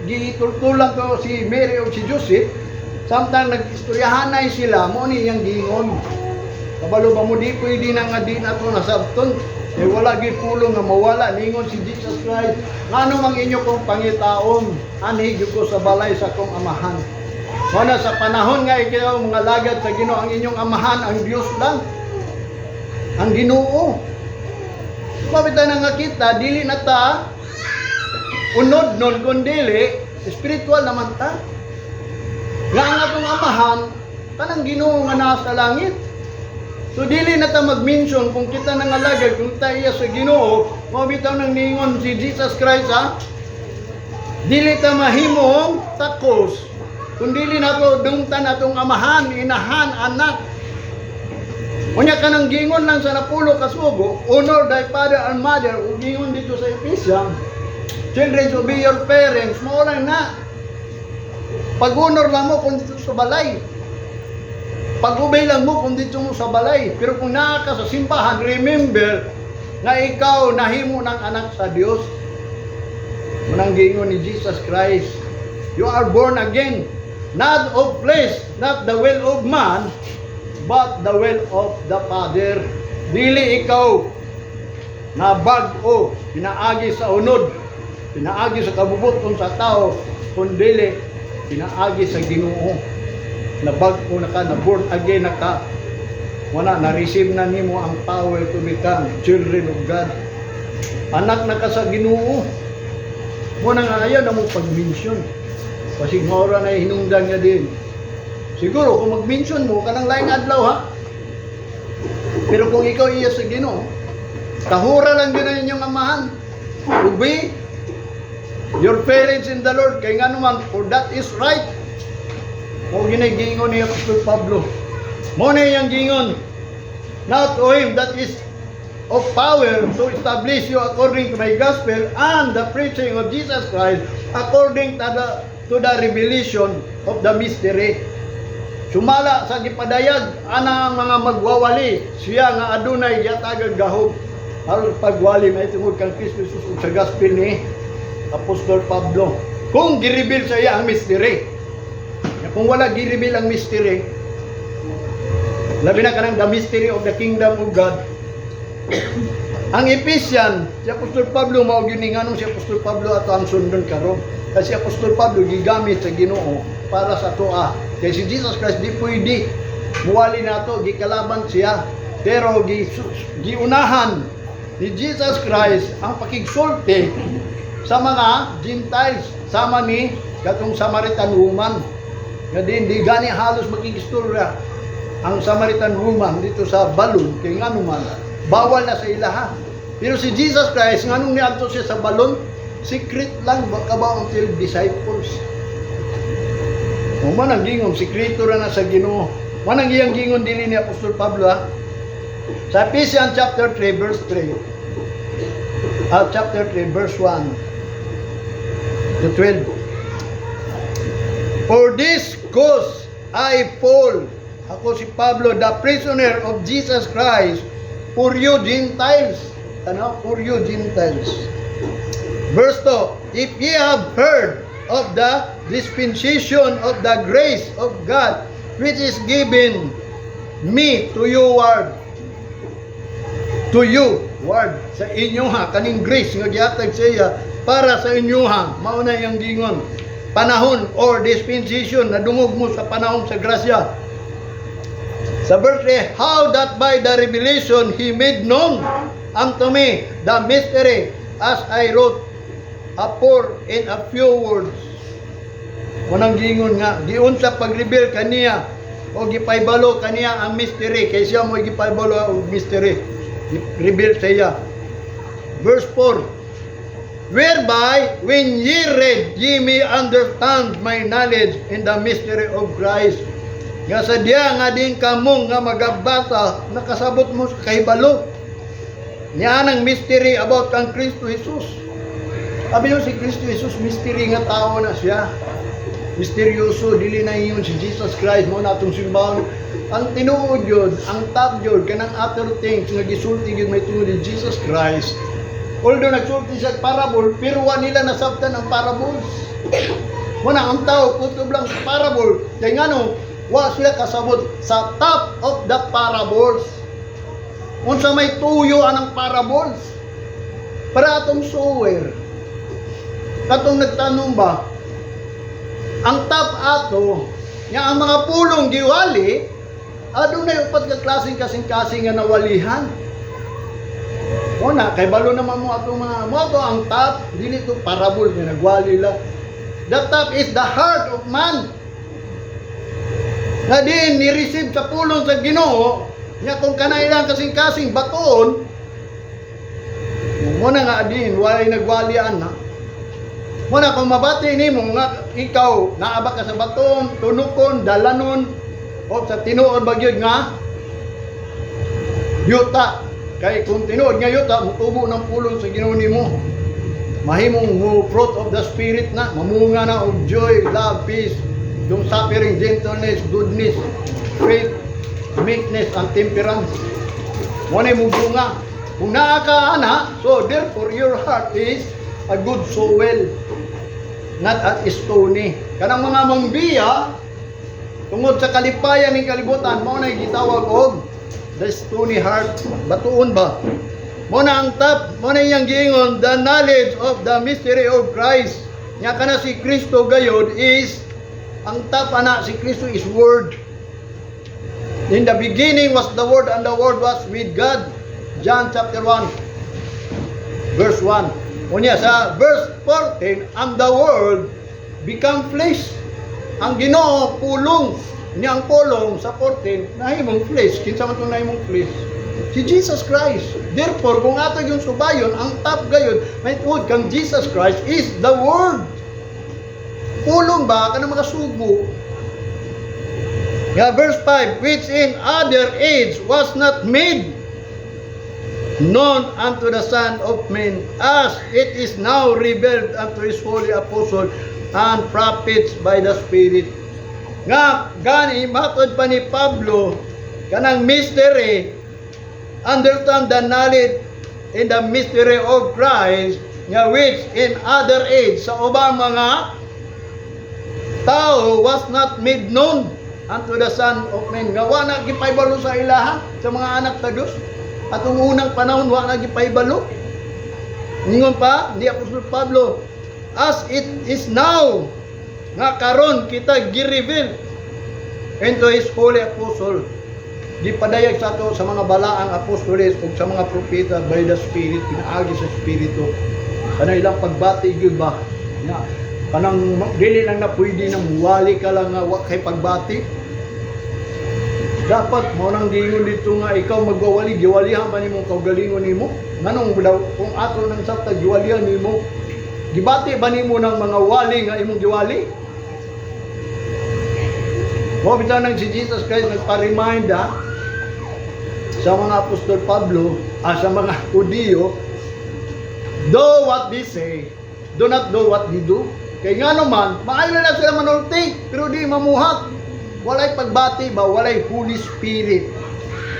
gitultulan to si Mary o si Joseph samtang nag-istoryahanay sila mo ni iyang giingon. Kabalo ba mo di pwede na nga di na to nasabton? Eh wala gyud pulong nga mawala ningon si Jesus Christ. Ngano mang inyo kong pangitaon, anhi gyud ko sa balay sa akong amahan. Mao na sa panahon nga ikaw mga lagad sa Ginoo, ang inyong amahan ang Dios lang. Ang Ginoo. Mabita na nga kita dili na ta unod nun kundili spiritual naman ta. Nga ang atong amahan kanang Ginoo nga nasa langit. So dili na ta mag-mention kung kita nangalagad, kung ta iya sa Ginoo, mao bitaw nang ningon si Jesus Christ ha. Dili ta mahimong takos. Kung dili nato dungtan atong amahan, inahan, anak. Unya kanang gingon lang sa napulo ka sugo, honor thy father and mother, ug gingon dito sa Ephesians, children, obey your parents, mao lang na. Pag-honor lang mo kung dito sa balay. Pag-obey lang mo kung dito mo sa balay. Pero kung naa ka sa simbahan, remember na ikaw nahimo ng anak sa Dios. Munang gingon ni Jesus Christ, you are born again, not of flesh, not the will of man, but the will of the Father. Dili ikaw na bag-o, pinaagi sa unod, pinaagi sa kabubuton sa tao, kundili pinaagi sa Ginoo. Na bag-o na ka, na born again na ka. Wala, na-receive na nimo ang power to become children of God. Anak na ka sa Ginoo. Mo na nga ayaw na mo pag-mention. Kasi maura na hinungdan niya din. Siguro kung mag-mention mo, kanang laing adlaw ha. Pero kung ikaw iya sa Ginoo, tahura lang yun ang inyong amahan. Obey your parents in the Lord. Kay nga naman, for that is right. Mo ginagingon ni Apostol Pablo. Mo na iyang gingon. Not to him that is of power to establish you according to my gospel and the preaching of Jesus Christ according to the revelation of the mystery. Sumala sa gipadayag ana ang mga magwawali siya nga adunay gihatagag gahom aron pagwali may tungod kang Kristo Jesus ug sa gospel ni Apostol Pablo. Kung gi-reveal sa iya ang mystery. Ya, kung wala gi-reveal ang mystery, labi na kanang the mystery of the kingdom of God. Ang Ephesian, si Apostol Pablo mao gyud ni. Nganong si Apostol Pablo ato ang sundon karon? Kasi si Apostol Pablo gigamit sa Ginoo para sa atoa. Kay si Jesus Christ di pwede muwali nato, gikalaban siya. Pero giunahan ni Jesus Christ ang pakigsulti sa mga Gentiles, sama ni katong Samaritan woman. Nga din di gani halos makigistorya ang Samaritan woman dito sa balon kay ngano man bawal na sa ilaha. Pero si Jesus Christ, nganong niadto siya sa balon? Secret lang ba ka ba ang 12 disciples. Mo man ang gingon, sekreto ra na sa Ginoo. Man ang iyang gingon dili ni Apostol Pablo, ha. Sa Ephesians chapter 3 verse 3. Chapter 3 verse 1 to 12. "For this cause I, Paul," ako si Pablo, "the prisoner of Jesus Christ, for you Gentiles." Ano? For you Gentiles. Verse 2, "If ye have heard of the dispensation of the grace of God, which is given me to you ward." To you, ward. Sa inyo ha, kaning grace nga gihatag sa iya, para sa inyo ha, mao na iyang gingon. Panahon or dispensation, nadungog mo sa panahon sa grasya. Sa verse 3, "How that by the revelation he made known unto me the mystery, as I wrote afore in a few words." Munang gingon nga, giunsa pag-reveal kaniya o gipaybalo kaniya ang mystery, kay siya mo gipaybalo ang mystery. Reveal sa iya. Verse 4, "Whereby, when ye read, ye may understand my knowledge in the mystery of Christ." Nga sa diya nga din kamo nga magabasa, nakasabot mo sa kahibalo niya ang mystery about kang Kristo Jesus. Sabi nyo si Kristo Jesus, mystery nga tao na siya. Misteryoso, dili na yun si Jesus Christ mo na atong simbahan. Ang tinuod yun, ang top yun, kanang other things nga gisulti yun may tungod ni Jesus Christ. Although nagsulti siya parable, pero wa nila nasabtan ang parables. Muna ang tao, kutob lang sa parable. Kaya nga no, wa sila kasabot sa top of the parables. Unsa may tuyo anang parables. Para atong sower. Katong nagtanong ba, ang top ato, nga ang mga pulong giwali, adunay upat ka klaseng kasing-kasing nga nawalihan. Una, kay balo naman mo ato mga mo ato ang top, dili to parable nga nagwali lang. The top is the heart of man. Nga din ni-receive sa pulong sa Ginoo, nya kung kanailang kasing-kasing batoon, mo na nga din walay nagwalian na. Mo na kung mabati nimo nga ikaw naa ba ka sa baton, tunukon, dalanon o sa tinuod ba gyud nga yuta. Kay kung tinuod nga yuta, mutubo ng pulong sa Ginoo nimo. Mahimong mo fruit of the Spirit na, mamunga na og joy, love, peace, long suffering, gentleness, goodness, faith, meekness, and temperance. Mo na mo bunga. Kung naa ka ana, so therefore your heart is a good soil, not a stony. Kanang mga mangbiya, tungod sa kalipayan ng kalibutan, mao na gitawag og the stony heart. Batuon ba? Mo na ang top, mo na iyang giingon, the knowledge of the mystery of Christ. Nya kana si Kristo gayod is ang top ana, si Kristo is Word. "In the beginning was the Word, and the Word was with God." John chapter 1 verse 1. Unya sa verse 14, "And the Word become flesh." Ang Ginoo pulong niya, ang pulong sa 14 nahimong flesh. Kinsa man tong nahimong flesh? Si Jesus Christ. Therefore, kung ato yung subayon, ang top gayud may tuod kang Jesus Christ is the Word. Pulong ba kanang mga sugo? Yeah, verse 5, "Which in other age was not made known unto the Son of Men, as it is now revealed unto His holy apostle and prophets by the Spirit." Nga, gani, matod pa ni Pablo, kanang mystery, understand the knowledge in the mystery of Christ. Nga which in other age, sa ubang mga tao, was not made known unto the son of men. Nga wa na gipahibalo sa ilaha, sa mga anak sa Dios. Atong unang panahon, wa na gipahibalo. Ningon pa ni Apostol Pablo, as it is now, nga karon kita gi-reveal into His holy apostle, gipadayag sa ato sa mga balaang apostoles ug sa mga propeta by the Spirit, pinaagi sa Espiritu. Kanang ilang pagbati gyud ba nga kanang dili lang na pwede nang wali ka lang nga wa kay pagbati. Dapat mo nang giingon dito nga ikaw magwawali, giwalihan pa nimo kaugalingon nimo. Nganong daw kung ato nang sabta giwalihan nimo, gibati ba nimo ng mga wali nga imong giwali? Mo bitaw nang si Jesus Christ nagpa-remind sa mga Apostol Pablo, sa mga Hudiyo, do what they say, do not do what they do. Kay nga naman, maayo na sila manulti, pero di mamuhat. Walay pagbati ba, walay Holy Spirit.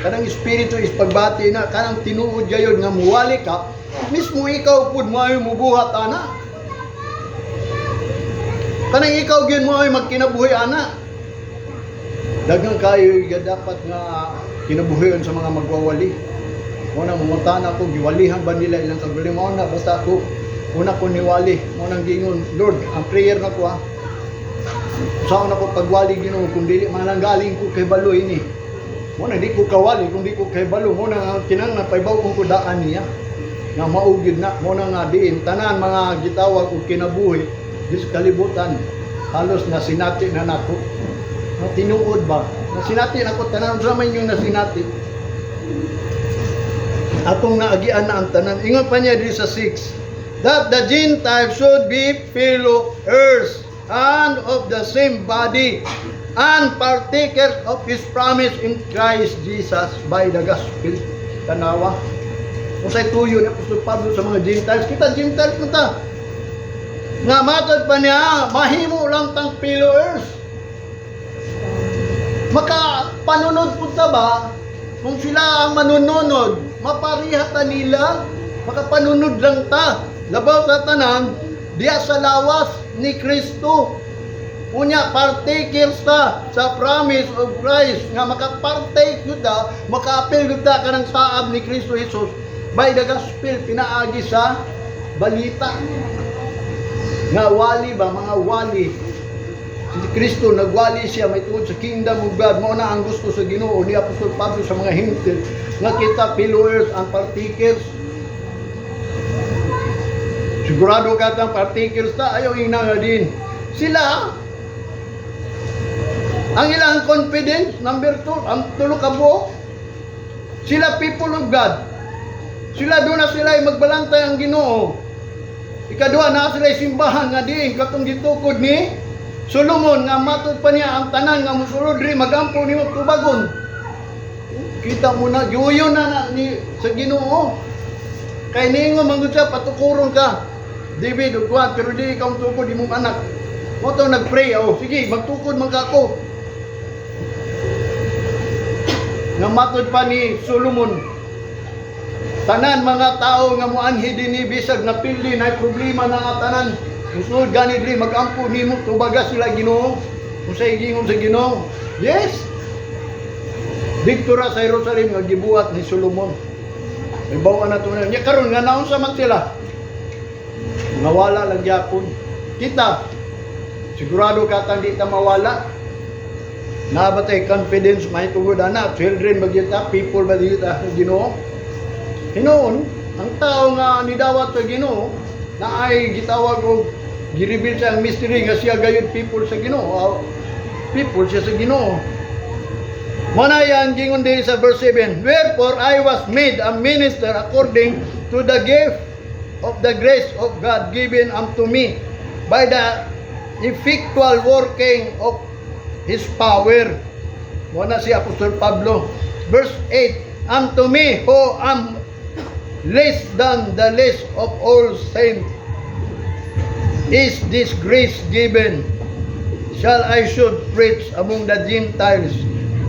Kanang Espiritu is pagbati na, kanang tinuod gayod nga muwali ka, mismo ikaw pud maayo mubuhat ana. Kanang ikaw gyud mo ay magkinabuhi ana. Daghang kayo ga dapat nga kinabuhion sa mga magwawali. Mo na mangutana ko, giwalihan ba nila ilang kagaling? Mo na basta ako una ko niwali. Mo nang giingon, "Lord, ang prayer na ko ha. Saan ako pagwali, Ginoo, kung dili man lang galing ko kay balo ini?" Mo na di ko kawali kung di ko kay balo. Mo na ang kinahanglan paybaw ko daan niya. Nga mao gyud na mo na nga diin tanan mga gitawag og kinabuhi di sa kalibutan halos na sinati na nako. Nga tinuod ba? Nasinati nako tanan sa man yung nasinati. Atong naagian na ang tanan. Ingon pa niya diri sa 6. That the Gentiles should be fellow heirs and of the same body and partakers of His promise in Christ Jesus by the gospel. Tanawa. Kung sa'y tuyo ni Apostol Pablo sa mga Gentiles, kita Gentiles man ta. Nga matod pa niya, mahimo lang tang fellow heirs. Maka panunod po ta ba, kung sila ang manununod, mapariha ta nila, makapanunod lang ta. Labaw sa tanan, diya sa lawas ni Kristo. Unya, partakers ta sa promise of Christ nga makapartake yun ta, makaapil yun ta kanang saab ni Kristo Jesus by the gospel, pinaagi sa balita. Nga wali ba, mga wali. Si Kristo nagwali siya may tungod sa kingdom of God. Mao na ang gusto sa Ginoo ni Apostol Pablo sa mga Hintil nga kita fellow heirs and partakers. Sigurado ka tang partakers ta, ayaw ina nga din. Sila ang ilang confidence, number 2, ang tulo ka buok. Sila people of God. Sila doon na sila ay magbalantay ang Ginoo. Ikaduha na sila ay simbahan nga diin katong gitukod ni Solomon nga matod pa niya ang tanan nga mosulod diri magampo nimo tubagon. Kita mo na giuyon na, na ni sa Ginoo. Kay ningo man gud siya, patukuron ka. David ug Juan, pero di ikaw tukod imong anak. Mo to nagpray, oh sige, magtukod man ka ako. Nga matod pa ni Solomon, tanan mga tao nga moanhi dinhi bisag napili na problema na nga tanan. Musulod gani diri magampo nimo tubaga sila Ginoo. Unsay gingon sa Ginoo? Yes. Didto ra sa Jerusalem nga gibuhat ni Solomon. Ibaw na to na. Nya karon nga naunsa man sila? Nawala lang gyapon. Kita sigurado ka tang di ta mawala. Na ba tay confidence may tungod ana, children ba gyud ta, people ba gyud ta sa Ginoo? Hinuon, ang tao nga nidawat sa Ginoo na ay gitawag og gi-reveal siya ang mystery nga siya gayud people sa Ginoo. People siya sa Ginoo. Mo na yan gingon din sa verse 7. Wherefore I was made a minister according to the gift of the grace of God given unto me by the effectual working of His power. Mo na si Apostol Pablo. Verse 8, unto me who am less than the least of all saints is this grace given, shall I should preach among the Gentiles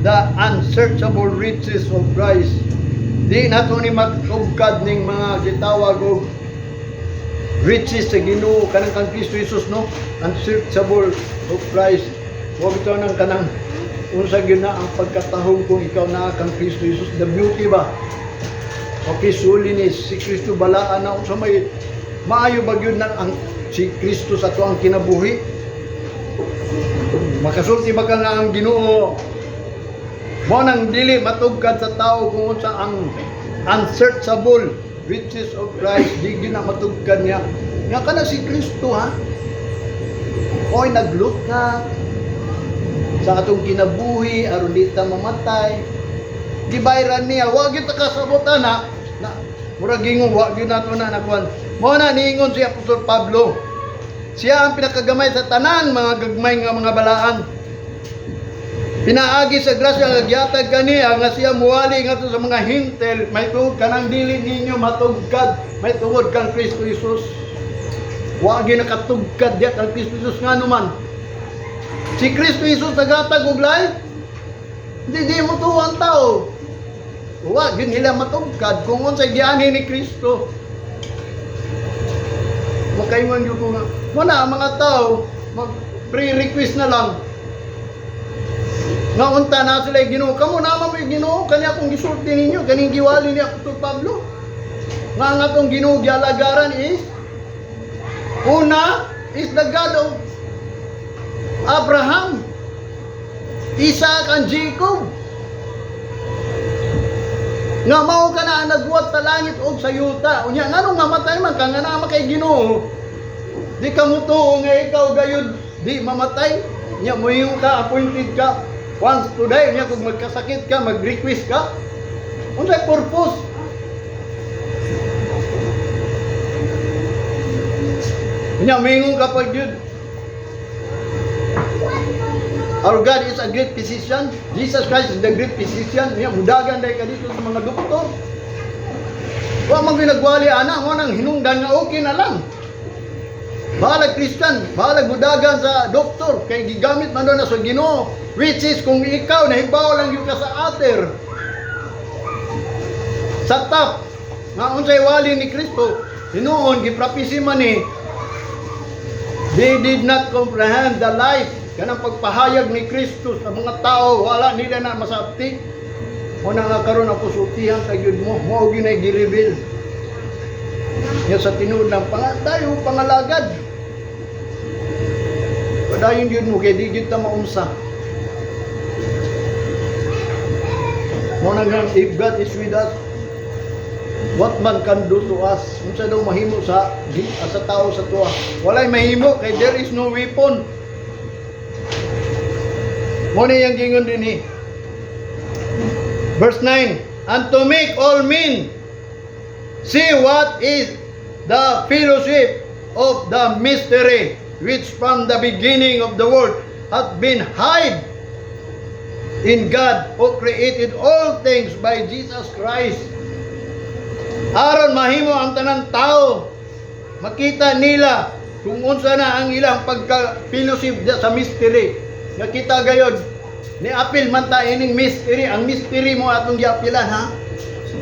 the unsearchable riches of Christ. Di na to ni magtugkad ning mga gitawag og Riches sa Ginoo kanang kang Kristo Jesus, no? Unsearchable of Christ. Wa bitaw nang kanang unsa gyud na ang pagkatahong kung ikaw naa kang Kristo Jesus, the beauty ba of His holiness. Si Kristo balaan na, unsa may maayo ba gyud na ang si Kristo sa atuang kinabuhi? Makasulti ba ka nga ang Ginoo mo nang dili matugkad sa tao kung unsa ang unsearchable riches of Christ? Di gyud na matugkad niya nga kana si Kristo, ha. Oy, naglukat sa atong kinabuhi aron di ta mamatay. Gibayran niya, wa gyud ta kasabotan na, na murag ingon wa gyud nato na nakuan. Mo na niingon si Apostol Pablo. Siya ang pinakagamay sa tanan mga gagmay nga mga balaan. Pinaagi sa grasya nga gihatag kaniya nga siya muwali ngadto sa mga Hintel may tungod kanang dili ninyo matugkad may tungod kang Kristo Jesus. Wa gyud nakatugkad diya kang Kristo Jesus, ngano man si Kristo Jesus nagatag og life. Hindi di mo tuo ang tao. Wa gyud nila matugkad kung unsay giani ni Kristo. Makaingon gyud ko nga mo na ang mga tao mag pre-request na lang nga unta na sila Ginoo. Kamo naman mo Ginoo kanya akong gisulti ninyo kaning giwali ni Apostol Pablo nga ang atong Ginoo gialagaran is una is the God of Abraham, Isaac and Jacob, nga mao ka na ang nagbuhat sa langit ug sa yuta. Unya nganong mamatay man ka nga naa man kay Ginoo? Di ka mutuo nga ikaw gayud di mamatay? Nya moingon ka, appointed ka once to die. Nya kung magkasakit ka, mag-request ka. Unsay purpose? Nya moingon ka pag yun. Our God is a great physician. Jesus Christ is the great physician. Nya mudagan dahil ka dito sa mga doktor. Wa man ginagwali ana mo nang hinungdan nga okay na lang. Bahalag Christian, bahalag mudagan sa doktor kay gigamit man doon na sa Ginoo. Which is kung ikaw nahibaw lang gyud ka sa ater sa top nga unsay wali ni Kristo hinuon giprapisi man ni. They did not comprehend the life, kanang pagpahayag ni Kristo sa mga tao, wala nila na masabti. Mo na nga karon ako sultihan kay gyud mo, mao gyud nay gi-reveal niya sa tinuod ng tayo pangalagad. Padayon gyud mo kay di gyud ta maunsa. Mo na nga, if God is with us, what man can do to us? Unsa daw mahimo sa tao sa tuwa? Walay mahimo kay there is no weapon. Mo na yang gingon dinhi. Verse 9, "And to make all men see what is the fellowship of the mystery which from the beginning of the world hath been hid in God who created all things by Jesus Christ." Aron mahimo ang tanang tao makita nila kung unsa na ang ilang pagka-fellowship sa mystery. Nakita gayod ni apil man ta ining mystery, ang mystery mo atong giapilan, ha.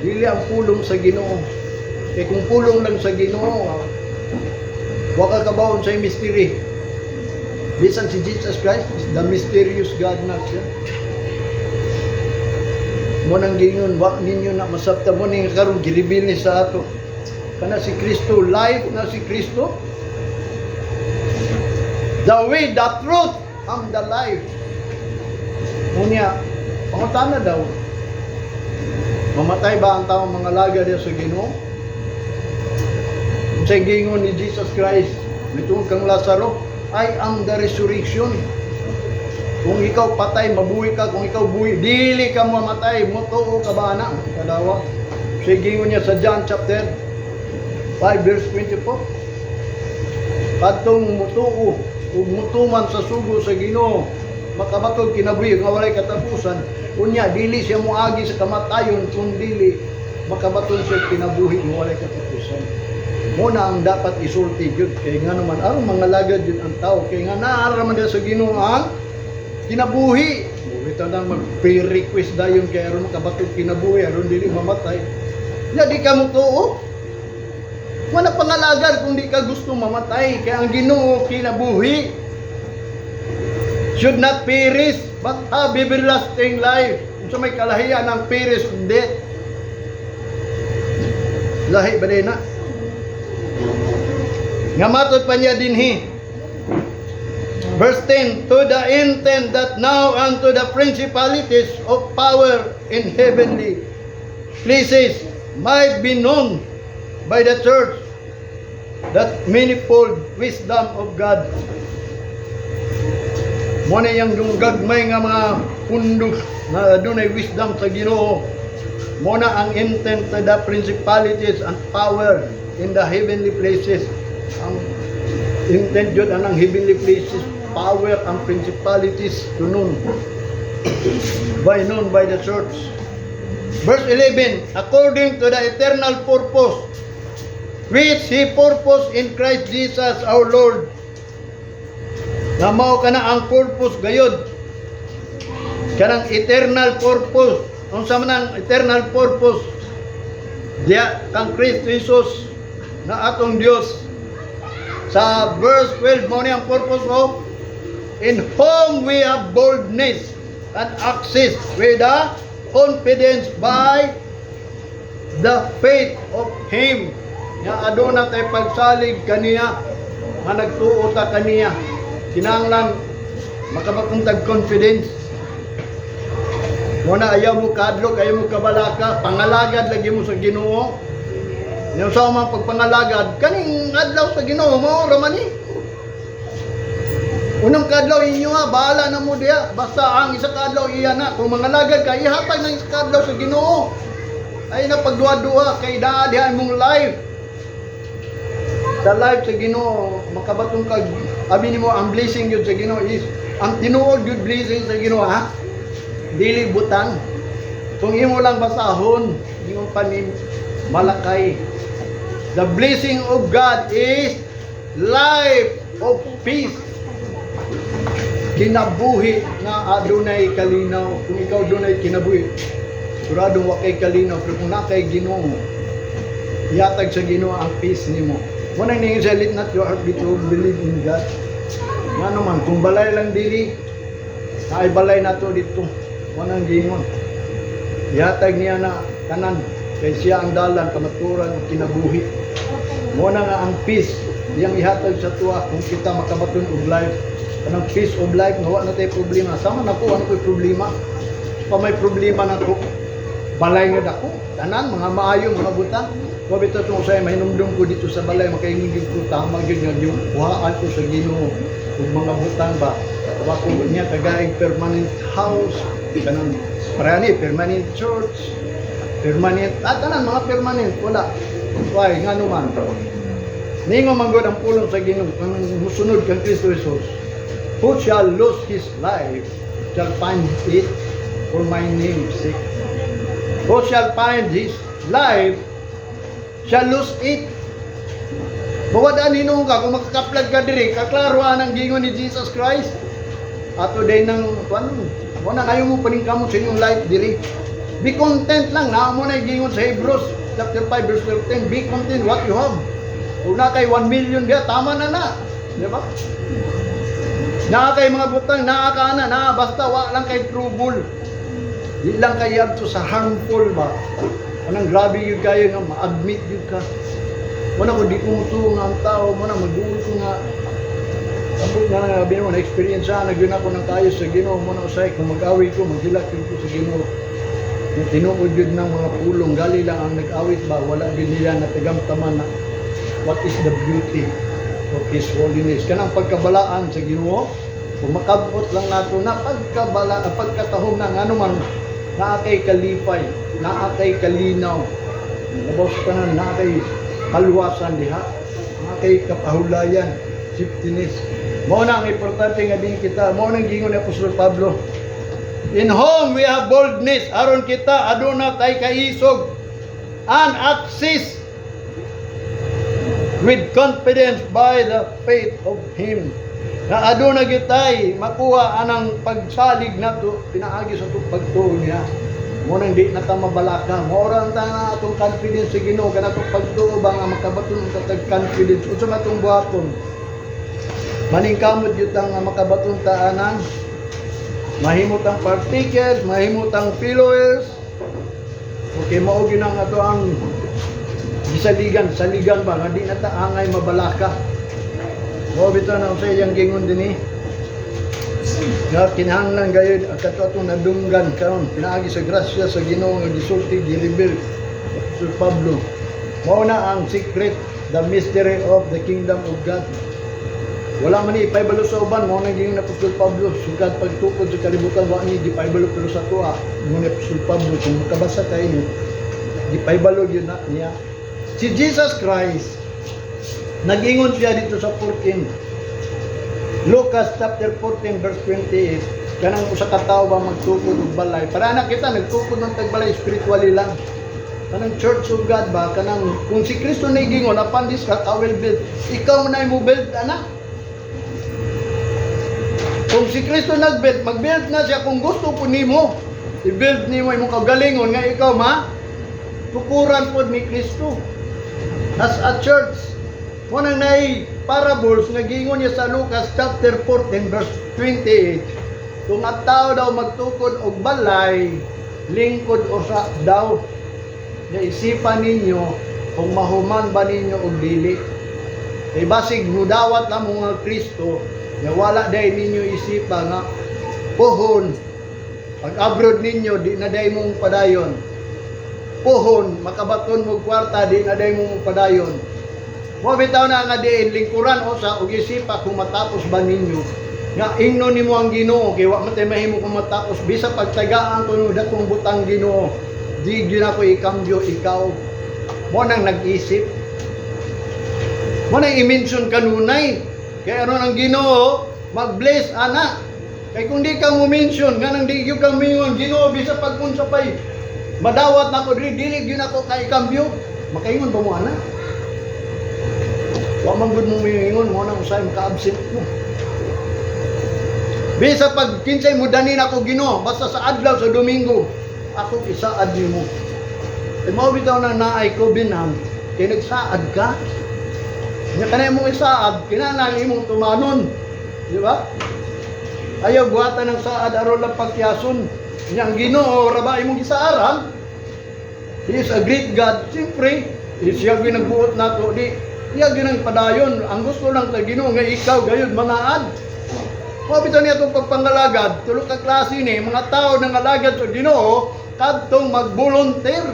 Dili ang pulong sa Ginoo. Kay kung pulong lang sa Ginoo, wa ka kabawon sa mystery. Bisan si Jesus Christ is the mysterious God na siya. Mo nang gingon, wa ninyo na masabta mo ning karon gi-reveal ni sa ato. Kana si Kristo, life na si Kristo. The way, the truth, and the life. Unya, pangutana daw. Mamatay ba ang taong mga laga diya sa Ginoo? Sa gingon ni Jesus Christ, nitong kang Lazaro, "I am the resurrection." Kung ikaw patay, mabuhi ka. Kung ikaw buhi, dili ka mamatay. Mutuo ka ba na? Kadawa. Sa gingon niya sa John chapter 5 verse 24. Kadtong mutuo ug mutuman sa sugo sa Ginoo, makabatog kinabuhi nga walay katapusan. Unya dili siya moagi sa kamatayon kung dili makabaton siya kinabuhi nga walay katapusan. Mo na ang dapat isulti gyud kay nga naman aron mga lagad gyud ang tao kay nga naa man diha sa Ginoo ang kinabuhi. Bitaw nang mag pre-request dayon kay aron makabatog kinabuhi, aron dili mamatay. Nya di ka mo tuo. Wala pangalagad kung di ka gusto mamatay. Kaya ang Ginoo kinabuhi. Should not perish, but have everlasting life. Kung sa may kalahian ng perish of death. Lahi ba din na? Nga matod pa niya dinhi. Verse 10, "To the intent that now unto the principalities of power in heavenly places might be known by the church that manifold wisdom of God." Mo na yung gagmay nga mga pundo na adunay wisdom sa Ginoo. Mo na ang intent, to the principalities and power in the heavenly places. Ang intent yun anang heavenly places, power and principalities to known by known by the church. Verse 11, "According to the eternal purpose which He purposed in Christ Jesus our Lord." Na mao kana ang purpose gayod. Kanang eternal purpose. Unsa man ang eternal purpose? Diya kang Kristo Jesus na atong Dios. Sa verse 12 mo ni ang purpose of "in whom we have boldness and access with the confidence by the faith of Him." Nga aduna tay pagsalig kaniya nga nagtuo ta kaniya. Kinahanglan makabaton tag confidence. Mo na ayaw mo kadlok, ayaw mo kabalaka, pangalagad lagi mo sa Ginoo. Yung sa mga pagpangalagad, kaning adlaw sa Ginoo mo ra man ni. Unang kadlaw inyo ha, bahala na mo diha. Basta ang isa ka adlaw iya na. Kung mangalagad ka, ihatag ng isa ka adlaw sa Ginoo. Ay na pagduha-duha kay daa diha imong life. Sa life sa Ginoo, makabaton kag abi nimo ang blessing gyud sa Ginoo is ang tinuod gyud blessing sa Ginoo ha. Dili butang. Kung imo lang basahon, ingon pa ni Malakay. The blessing of God is life of peace. Kinabuhi na adunay kalinaw. Kung ikaw dunay kinabuhi, siguradong wa kay kalinaw, pero kung naa kay Ginoo, ihatag sa Ginoo ang peace nimo. Mo nang ningon siya, "Let not your heart be troubled, believe in God." Ngano man, kung balay lang dili, naay balay nato dito. Mo nang gingon. Ihatag niya na tanan kay siya ang dalan, kamaturan ug kinabuhi. Mo na nga ang peace iyang ihatag sa tuwa kung kita makabaton og life. Kanang peace of life nga wa na tay problema. Sama na ko, ano ko'y problema? Pa may problema na ko. Balay nga dako. Tanan mga maayo mga butang. Wa bitaw tong usay mahinumdum ko dito sa balay, makaingon gyud ko tama gyud nga yung kuhaan ko sa Ginoo ug mga butang ba. Wa ko niya tagaig permanent house kanang parani permanent church, permanent at tanan mga permanent wala. Why ngano man? Ningo man gud ang pulong sa Ginoo kang musunod kang Kristo Jesus. "Who shall lose his life shall find it for my name's sake. Who shall find his life shall lose it." Mawadaan hinuon ka kung makakaplag ka diri, kaklaro ang gingon ni Jesus Christ. Ato day nang kuan, wala kayo mo paningkamot sa inyong life diri. Be content lang na mo na gingon sa Hebrews chapter 5 verse 13, be content what you have. Kung na kay 1 million diya, tama na na. Di ba? Naa kay mga butang, naa ka na, naa basta wa lang kay trouble. Di lang kay adto sa harmful ba. Anang grabe yun kayo nga ma-admit yun ka. Muna ko di ko mutuo nga ang tao, muna magduol ko nga Abot nga nga abi mo na experience na gyud ako ng kayo sa Ginoo mo na usay kung mag-awit ko, maghilak gyud ko sa Ginoo. Yung tinuod gyud ng mga pulong gali lang ang nag-awit ba, wala gyud nila natagamtaman na what is the beauty of His holiness. Kanang pagkabalaan sa Ginoo, kung makabot lang nato na pagkabala, pagkatahom na ngano man naa kay kalipay, naa kay kalinaw. Labaw sa tanan naa kay kaluwasan diha, naa kay kapahulayan, safetyness. Mao na ang importante nga din kita, mao nang gingon ni Apostol Pablo. "In whom we have boldness," aron kita aduna tay kaisog "and access with confidence by the faith of Him." Na aduna gitay makuha anang pagsalig nato pinaagi sa atong pagtuo niya. Mao nang di na ta mabalaka. Mao ra ta nga atong confidence sa Ginoo, kana atong pagtuo ba nga makabaton ta tag confidence. Unsa man atong buhaton? Maningkamot gyud ta nga makabaton ta anang mahimot ang partakers, mahimot ang followers. Okay, mao gyud ang ato ang gisaligan, saligan ba nga di na ta angay mabalaka. Mao bitaw na sa iyang gingon dinhi. Nga kinahanglan gayud ang kato atong nadunggan karon pinaagi sa grasya sa Ginoo nga gisulti, gi-reveal Sir Pablo. Mao na ang secret, the mystery of the kingdom of God. Wala man ni ipaybalo sa uban, mao na giingon ni Apostol Pablo, sugad pagtukod sa kalibutan wa ni gipaybalo, pero sa tuwa mo ni Apostol Pablo, kung makabasa kay ni, gipaybalo gyud na niya. Si Jesus Christ, nag-ingon siya dito sa 14, Lucas chapter 14 verse 28, kanang usa ka tawo ba magtukod og balay. Para na kita nagtukod ng tagbalay spiritually lang. Kanang church of God ba, kanang kung si Kristo na giingon, "Upon this rock I will build." Ikaw na mo build ana. Kung si Kristo nag-build, mag-build na siya kung gusto po nimo. I-build nimo imong kaugalingon nga ikaw ma tukuran pod ni Kristo. As a church, mao nang naay parables nga giingon niya sa Lucas chapter 14 verse 28. Kung ang tao daw magtukod og balay, lingkod usa daw. Nga isipan ninyo kung mahuman ba ninyo og dili. Kay basig mudawat na mo nga Kristo, nga wala day ninyo isipa nga puhon pag abroad ninyo di na day mong padayon. Puhon makabaton mo kwarta, di na day mong padayon. Mo bitaw na nga diin lingkuran usa ug isipa kung matapos ba ninyo. Nga ingno nimo ang Ginoo kay wa man tay mahimo kung matapos bisa pagtagaan ko ng dakong butang, Ginoo. Di gyud ako ikambyo ikaw. Mo nang nag-isip. Mo nang i-mention kanunay. Kay aron ang Ginoo mag-bless ana. Kay kung di ka mo mention, nga nang di gyud ka mingon, "Ginoo, bisa pagkunsa pay madawat nako diri, dili gyud ako kay ikambyo." Makaingon ba mo ana? Wa man gud mo miingon, mo nang usay maka-absent mo. Bisa pag kinsay mo danin ako, Ginoo, basta sa adlaw sa Domingo, ako isaad nimo. E mao bitaw na naay covenant, kay nagsaad ka. Nya kanay mong isaad, kinahanglan imong tumanon. Di ba? Ayaw buhatan ng saad aron lang pagkiyason. Nya ang Ginoo ra ba imong gisaaran? He is a great God. Siyempre, eh, siya gyud nagbuot nato di. Iya gyud ang padayon. Ang gusto lang sa Ginoo nga ikaw gayud manaad. Mao bitaw niya itong pagpangalagad, tulo ka klase ni mga tao nang alagad sa Ginoo kadtong mag-volunteer.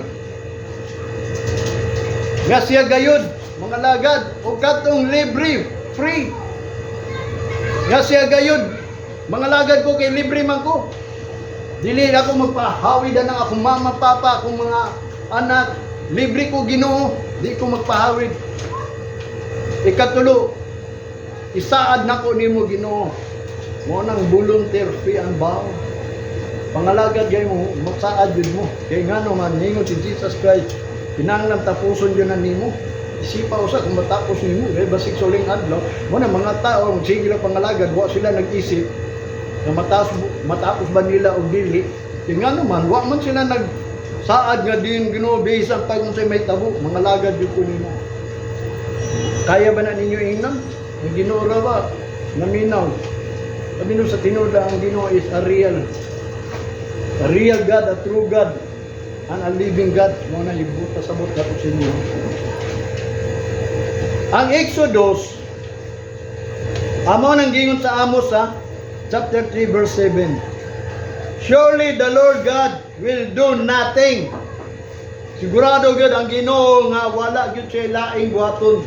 Nga siya gayud mga lagad o kadtong libre, free. Nga siya gayud mga lagad ko kay libre man ko. Dili ako magpahawid na akong mama, papa, akong mga anak. Libre ko, Ginoo, di ko magpahawid. Ikatulo, isaad nako nimo, Ginoo. Mo nang volunteer fee ang vow. Pangalagad gay mo, magsaad yun mo. Kay ngano man ningon si Jesus Christ, kinahanglan tapuson yun na nimo. Isipa usa kung matapos nimo, kay basig sa uling adlaw, mo na mga tao magsige lang pangalagad, wa sila nag-isip na matapos, matapos ba nila o dili. Kay ngano man, wa man sila nag saad nga din, "Ginoo, bisan pag unsay may tabo, mga lagad yun ko nimo." Kaya ba na ninyo ingnan? Ang Ginoo ra ba? Naminaw. Sabi no, sa tinuod ang Ginoo is a real God, a true God, and a living God. Mo na ibuta sa bot sa inyo. Ang Exodus, amo nang gingon sa Amos sa chapter 3 verse 7. Surely the Lord God will do nothing. Sigurado gyud ang Ginoo nga wala gyud siya laing buhaton.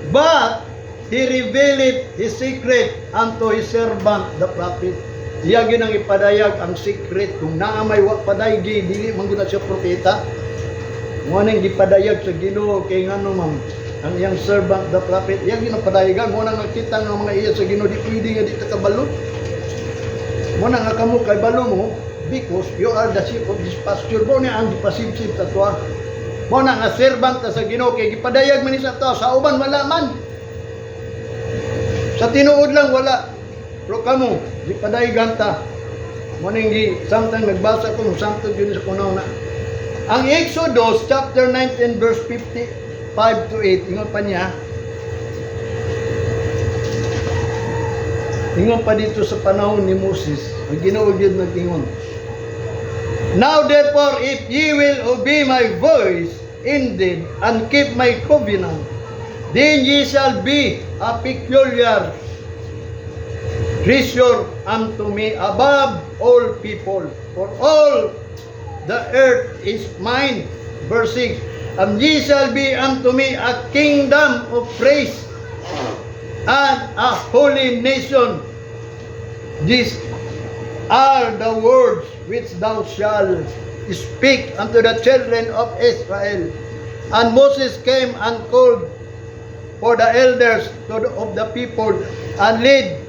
But he revealed his secret unto his servant the prophet. Iya gyud ang ipadayag ang secret kung naa may wa padaygi, dili man gyud na siya propeta. Mo nang gipadayag sa Ginoo kay ngano man ang iyang servant the prophet, iya gyud ang padayagan. Mo nang nakita nga mga iya sa Ginoo, di pwede nga di ta kabalo. Mo na nga kamo kay balo mo because you are the sheep of this pasture. Mo na ang gipasibsib sa tuwa. Mo na nga servant ta sa Ginoo kay gipadayag man ni sa tuwa, sa uban wala man. Sa tinuod lang wala. Pero kamo, gipadayagan ta. Mo ning gi samtang nagbasa ko, samtang yun sa kunaw na. Ang Exodus chapter 19 verse 55 to 8, ingon pa niya, ingon pa dito sa panahon ni Moses, ang Ginoo gyud nag-ingon. "Now therefore, if ye will obey my voice indeed and keep my covenant, then ye shall be a peculiar treasure unto me above all people, for all the earth is mine." Verse 6, "And ye shall be unto me a kingdom of priests and a holy nation. These are the words which thou shalt speak unto the children of Israel." And Moses came and called for the elders of the people and laid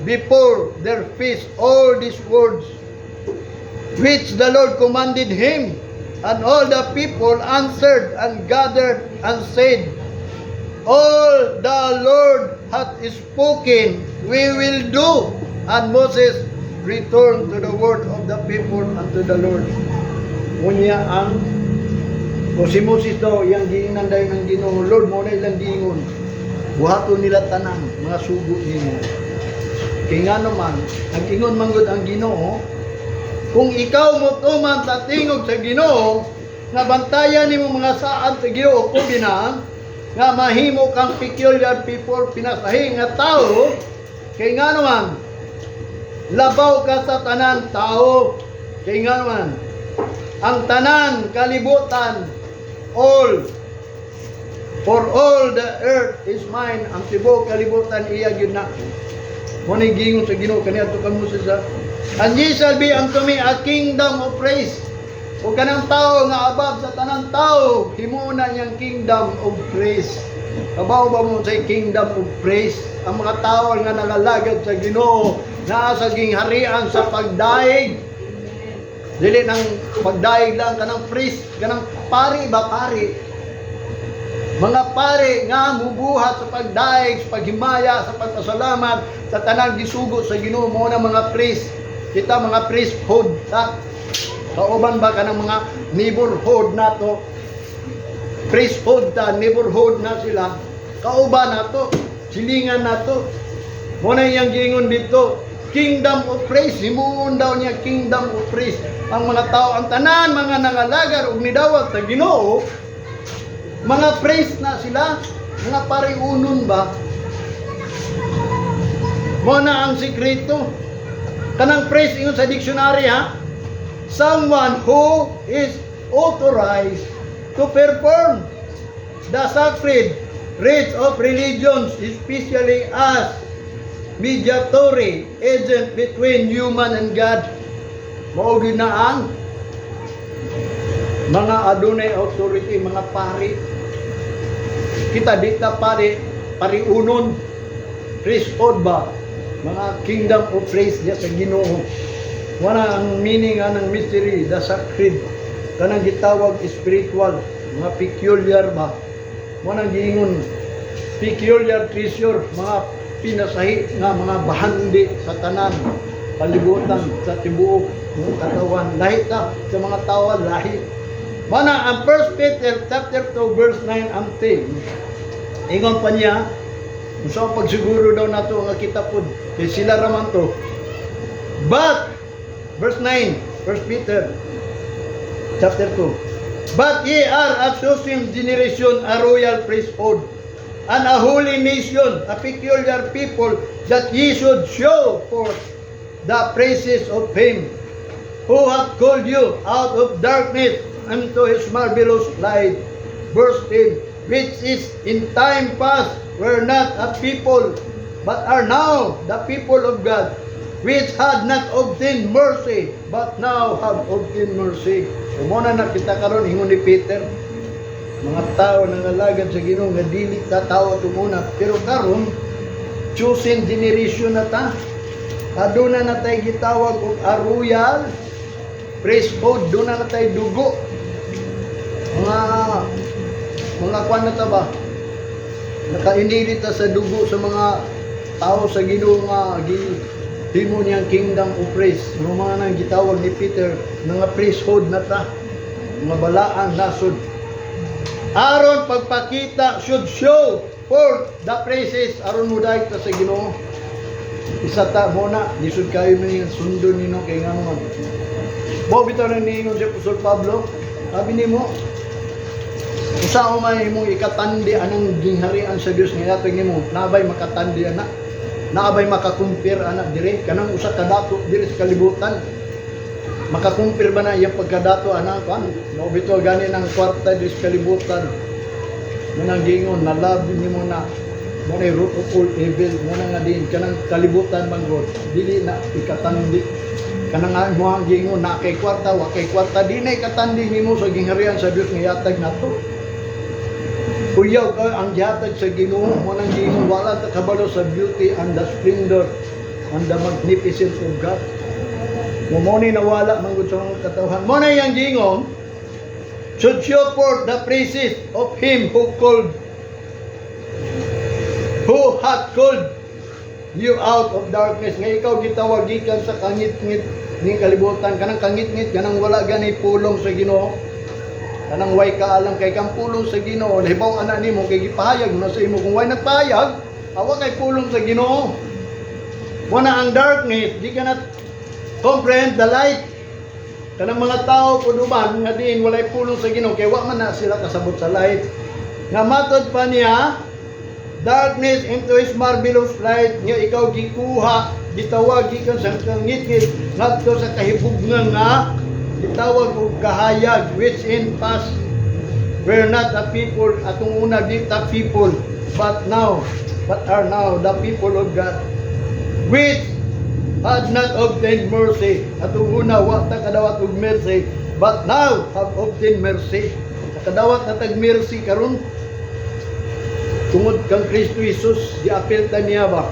before their face all these words which the Lord commanded him. And all the people answered and gathered and said, "All the Lord hath spoken, we will do." And Moses returned to the word of the people unto the Lord. Unya ang o si Moses daw, iyang giingnan dayon ng Ginoo, "Lord, mo na ilang giingon. Buhaton nila tanan, mga sugo nimo." Kay nga naman, nag-ingon man gud ang Ginoo, kung ikaw mo tuman sa tingog sa Ginoo, nga bantayan nimo mga saad sa Ginoo covenant, nga mahimo kang peculiar people, pinasahi nga tao, kay nga naman, labaw ka sa tanan tao, kay nga naman, ang tanan kalibutan, all, for all the earth is mine, ang tibuok kalibutan iya gyud na. Mo ni giingon sa Ginoo kaniadto kang Moses ha. "And ye shall be unto me a kingdom of priests." O kanang tao nga above sa tanang tao, himuon na niyang kingdom of priests. Kabaw ba mo sa kingdom of priests? Ang mga tao nga nangalagad sa Ginoo, naa sa gingharian sa pagdaig. Dili nang pagdaig lang kanang priest, kanang pari ba, pari. Mga pare nga mubuhat sa pagdaig, sa paghimaya, sa pagpasalamat, sa tanang gisugo sa Ginoo mo na mga priest. Kita mga priesthood ta. Kauban ba kanang mga neighborhood nato? Priesthood ta, neighborhood na sila. Kauban nato, silingan nato. Mo na iyang giingon dito, kingdom of priests, himuon daw niya kingdom of priests. Ang mga tao, ang tanan mga nangalagar ug nidawat sa Ginoo, mga priest na sila, mga pariunon ba? Mo na ang sikreto. Kanang priest ingon sa dictionary ha, someone who is authorized to perform the sacred rites of religions, especially as mediatory agent between human and God. Mao gyud na ang mga adunay authority, mga pari. Kita di ta pari, pariunon, priesthood ba? Mga kingdom of praise diya sa Ginoo. Wala ang meaning nga ng mystery, the sacred. Kanang gitawag spiritual, mga peculiar ba? Wala giingon peculiar treasure, mga pinasahi nga mga bahandi sa tanan kalibutan, sa tibuok ng katawan. Lahi ta sa mga tao, lahi. Mana ang 1 Peter chapter 2 verse 9 and 10. Ingon pa niya, unsa ang pagsiguro daw nato nga kita pod kay sila raman to. But verse 9, 1 Peter chapter 2. "But ye are a chosen generation, a royal priesthood, and a holy nation, a peculiar people, that ye should show forth the praises of him who hath called you out of darkness unto his marvelous light." Verse 10, "Which is in time past were not a people, but are now the people of God, which had not obtained mercy, but now have obtained mercy." So mo na nakita karon ingon ni Peter, mga tao nangalagad sa Ginoo nga dili ta tao tumuna, pero karon chosen generation na ta. Aduna na tay gitawag og a royal priesthood, duna na tay dugo. Mga kwan na ta ba? Naka-inherit ta sa dugo sa mga tao sa Ginoo nga gi Himo niyang kingdom of priests. Nga mga nang gitawag ni Peter, mga priesthood na ta. Mga balaang nasod. Aron pagpakita, should show forth the praises, aron mo dahil ta sa Ginoo. Isa ta mo na lisod kayo man yung sundon nino kay ngano man. Mo bitaw nang niingon si Apostol Pablo, sabi nimo, usa man imong ikatandi anang gingharian sa Dios nga yatag nimo, naabay makatandi ana? Naabay makakumpir ana dire kanang usa ka dato dire sa kalibutan? Makakumpir ba na iyang pagkadato ana kan? Mao bitaw gani ng kwarta dire sa kalibutan. Mo nang giingon na love nimo na mo na root of all evil. Mo na nga din kanang kalibutan man gud dili na ikatandi kanang nga mo ang giingon na kay kwarta, wa kay kwarta, di na ikatandi nimo sa gingharian sa Dios nga yatag nato. Kuyaw ka ang gihatag sa Ginoo. Mo nang giingon wala ta kabalo sa beauty and the splendor and the magnificence of God. Mo ni nawala man gud sa mga katawhan. Mo na iyang giingon, should show forth the praises of him who hath called you out of darkness, nga ikaw gitawag gikan sa kangitngit ning kalibutan, kanang kangitngit, kanang wala gani pulong sa Ginoo, kanang way kaalam. Kay kang pulong sa Ginoo nahibaw ana nimo kay gipahayag na sa imo. Kung way nagpahayag, awa kay pulong sa Ginoo. Wala ang darkness, di ka na comprehend the light. Kanang mga tao kunuban nga diin walay pulong sa Ginoo kay wa man na sila kasabot sa light. Nga matod pa niya, darkness into his marvelous light, nga ikaw gikuha, gitawag gikan sa kangitngit ngadto sa kahibugnan nga gitawag og kahayag, which in past were not a people, atong una di ta people, but are now the people of God, which had not obtained mercy, atong una wa ta kadawat og mercy, but now have obtained mercy. Nakadawat na tag mercy karon tungod kang Kristo Jesus. Giapil ta niya ba?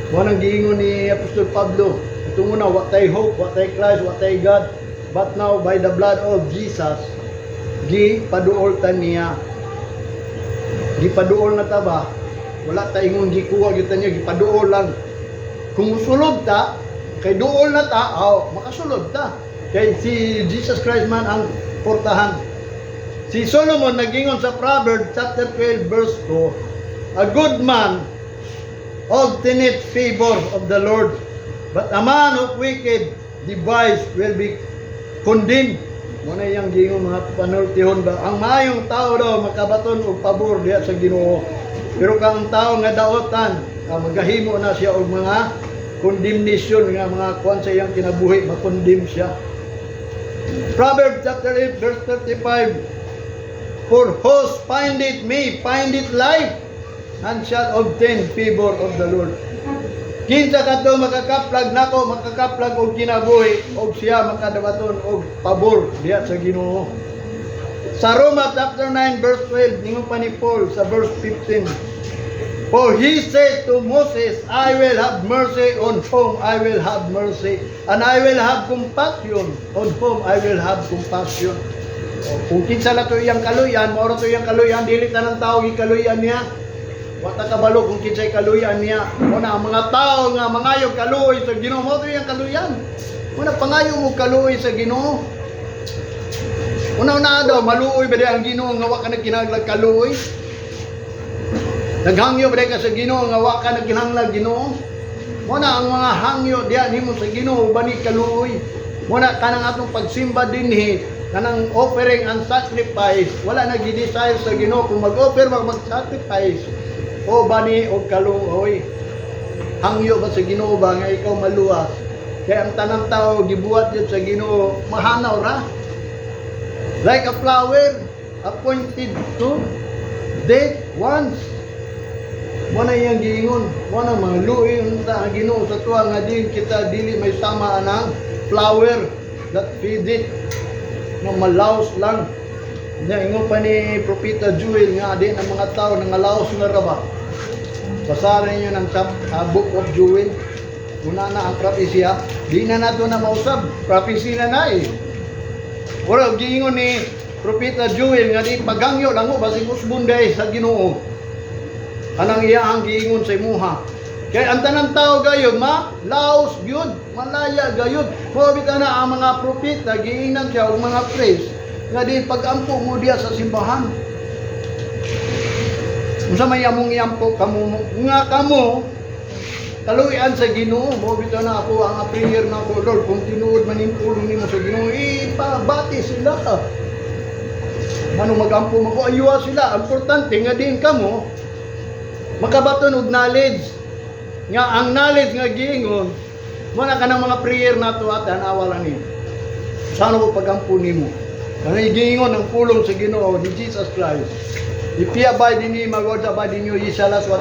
Mo nang giingon ni Apostol Pablo, atong una wa tay hope, wa tay Christ, wa tay God, but now by the blood of Jesus gipaduol ta niya. Gipaduol na ta ba? Wala ta ingon gikuha gyud ta niya, gipaduol lang. Kung musulod ta kay duol na ta, aw makasulod ta kay si Jesus Christ man ang portahan. Si Solomon nagingon sa Proverbs chapter 12 verse 2, "A good man obtaineth favor of the Lord, but a man of wicked device will be condemned." Mo na iyang giingon, mga panultihon ba? Ang maayong tao daw makabaton og pabor diha sa Ginoo. Pero kang tao nga daotan, magahimo na siya og mga condemnation nga mga kuan sa iyang kinabuhi, makondemn siya. Proverbs chapter 8 verse 35, "For whose findeth me findeth life and shall obtain favor of the Lord." Kinsa kadto makakaplag nako, makakaplag og kinabuhi og siya makadawaton og pabor diha sa Ginoo. Sa Roma chapter 9 verse 12, ningon pa ni Paul sa verse 15, "For he said to Moses, 'I will have mercy on whom I will have mercy, and I will have compassion on whom I will have compassion.'" O, kung kinsa na to iyang kaluyan, mao ra to iyang kaluyan, dili tanan tao gikaluyan niya. Wa ta kabalo kung kinsay kaluyan niya. Mo na ang mga tao nga mangayo kaluoy sa Ginoo, mao to iyang kaluyan. Mo na pangayo mo kaluoy sa Ginoo. Una-una daw, maluoy ba di ang Ginoo nga wa ka nagkinahanglan kaluoy? Naghangyo ba di ka sa Ginoo nga wa ka nagkinahanglan Ginoo? Mo na ang mga hangyo diha nimo sa Ginoo bani kaluoy. Mo na kanang atong pagsimba dinhi, kanang offering and sacrifice, wala na gi-desire sa Ginoo kung mag-offer mag-sacrifice o bani og kaluoy. Hangyo ba sa Ginoo ba nga ikaw maluwas? Kaya ang tanang tao gibuhat yun sa Ginoo, mahanaw ra. Like a flower appointed to death once. Mo na iyang giingon, mo na mga luoy unta ang Ginoo sa tuwa nga din kita dili may sama anang flower that fadeth, nga malaos lang. Nya ingon pa ni Propeta Joel nga din ang mga tao nangalaos na ra ba. Basahin niyo ng Book of Joel. Una na ang propesya, di na nato na mausab. Prophecy na na eh. Wala giingon ni Propeta Joel nga di paghangyo lang mo basig usbon day sa Ginoo. Anang iya ang giingon sa imuha. Kay ang tanang tao gayud ma laos gyud, malaya gayud. Mao bitaw na ang mga propeta giingnan siya og mga priest nga di pag-ampo mo diya sa simbahan. Unsa may among iampo kamo nga kamo kaluoyan sa Ginoo? Mao bitaw na ako ang prayer na ako, Lord, kung tinuod man ning pulong nimo sa Ginoo, ipabati sila. Ano magampo mo ko ayuha sila. Importante nga din kamo makabaton og knowledge. Nga ang knowledge nga giingon mo na kanang mga prayer nato at anawa lang ni. Sana ko pagampo nimo. Kanang giingon ang pulong sa Ginoo ni Jesus Christ. If ye abide in Him, my words abide in you, ye shall ask what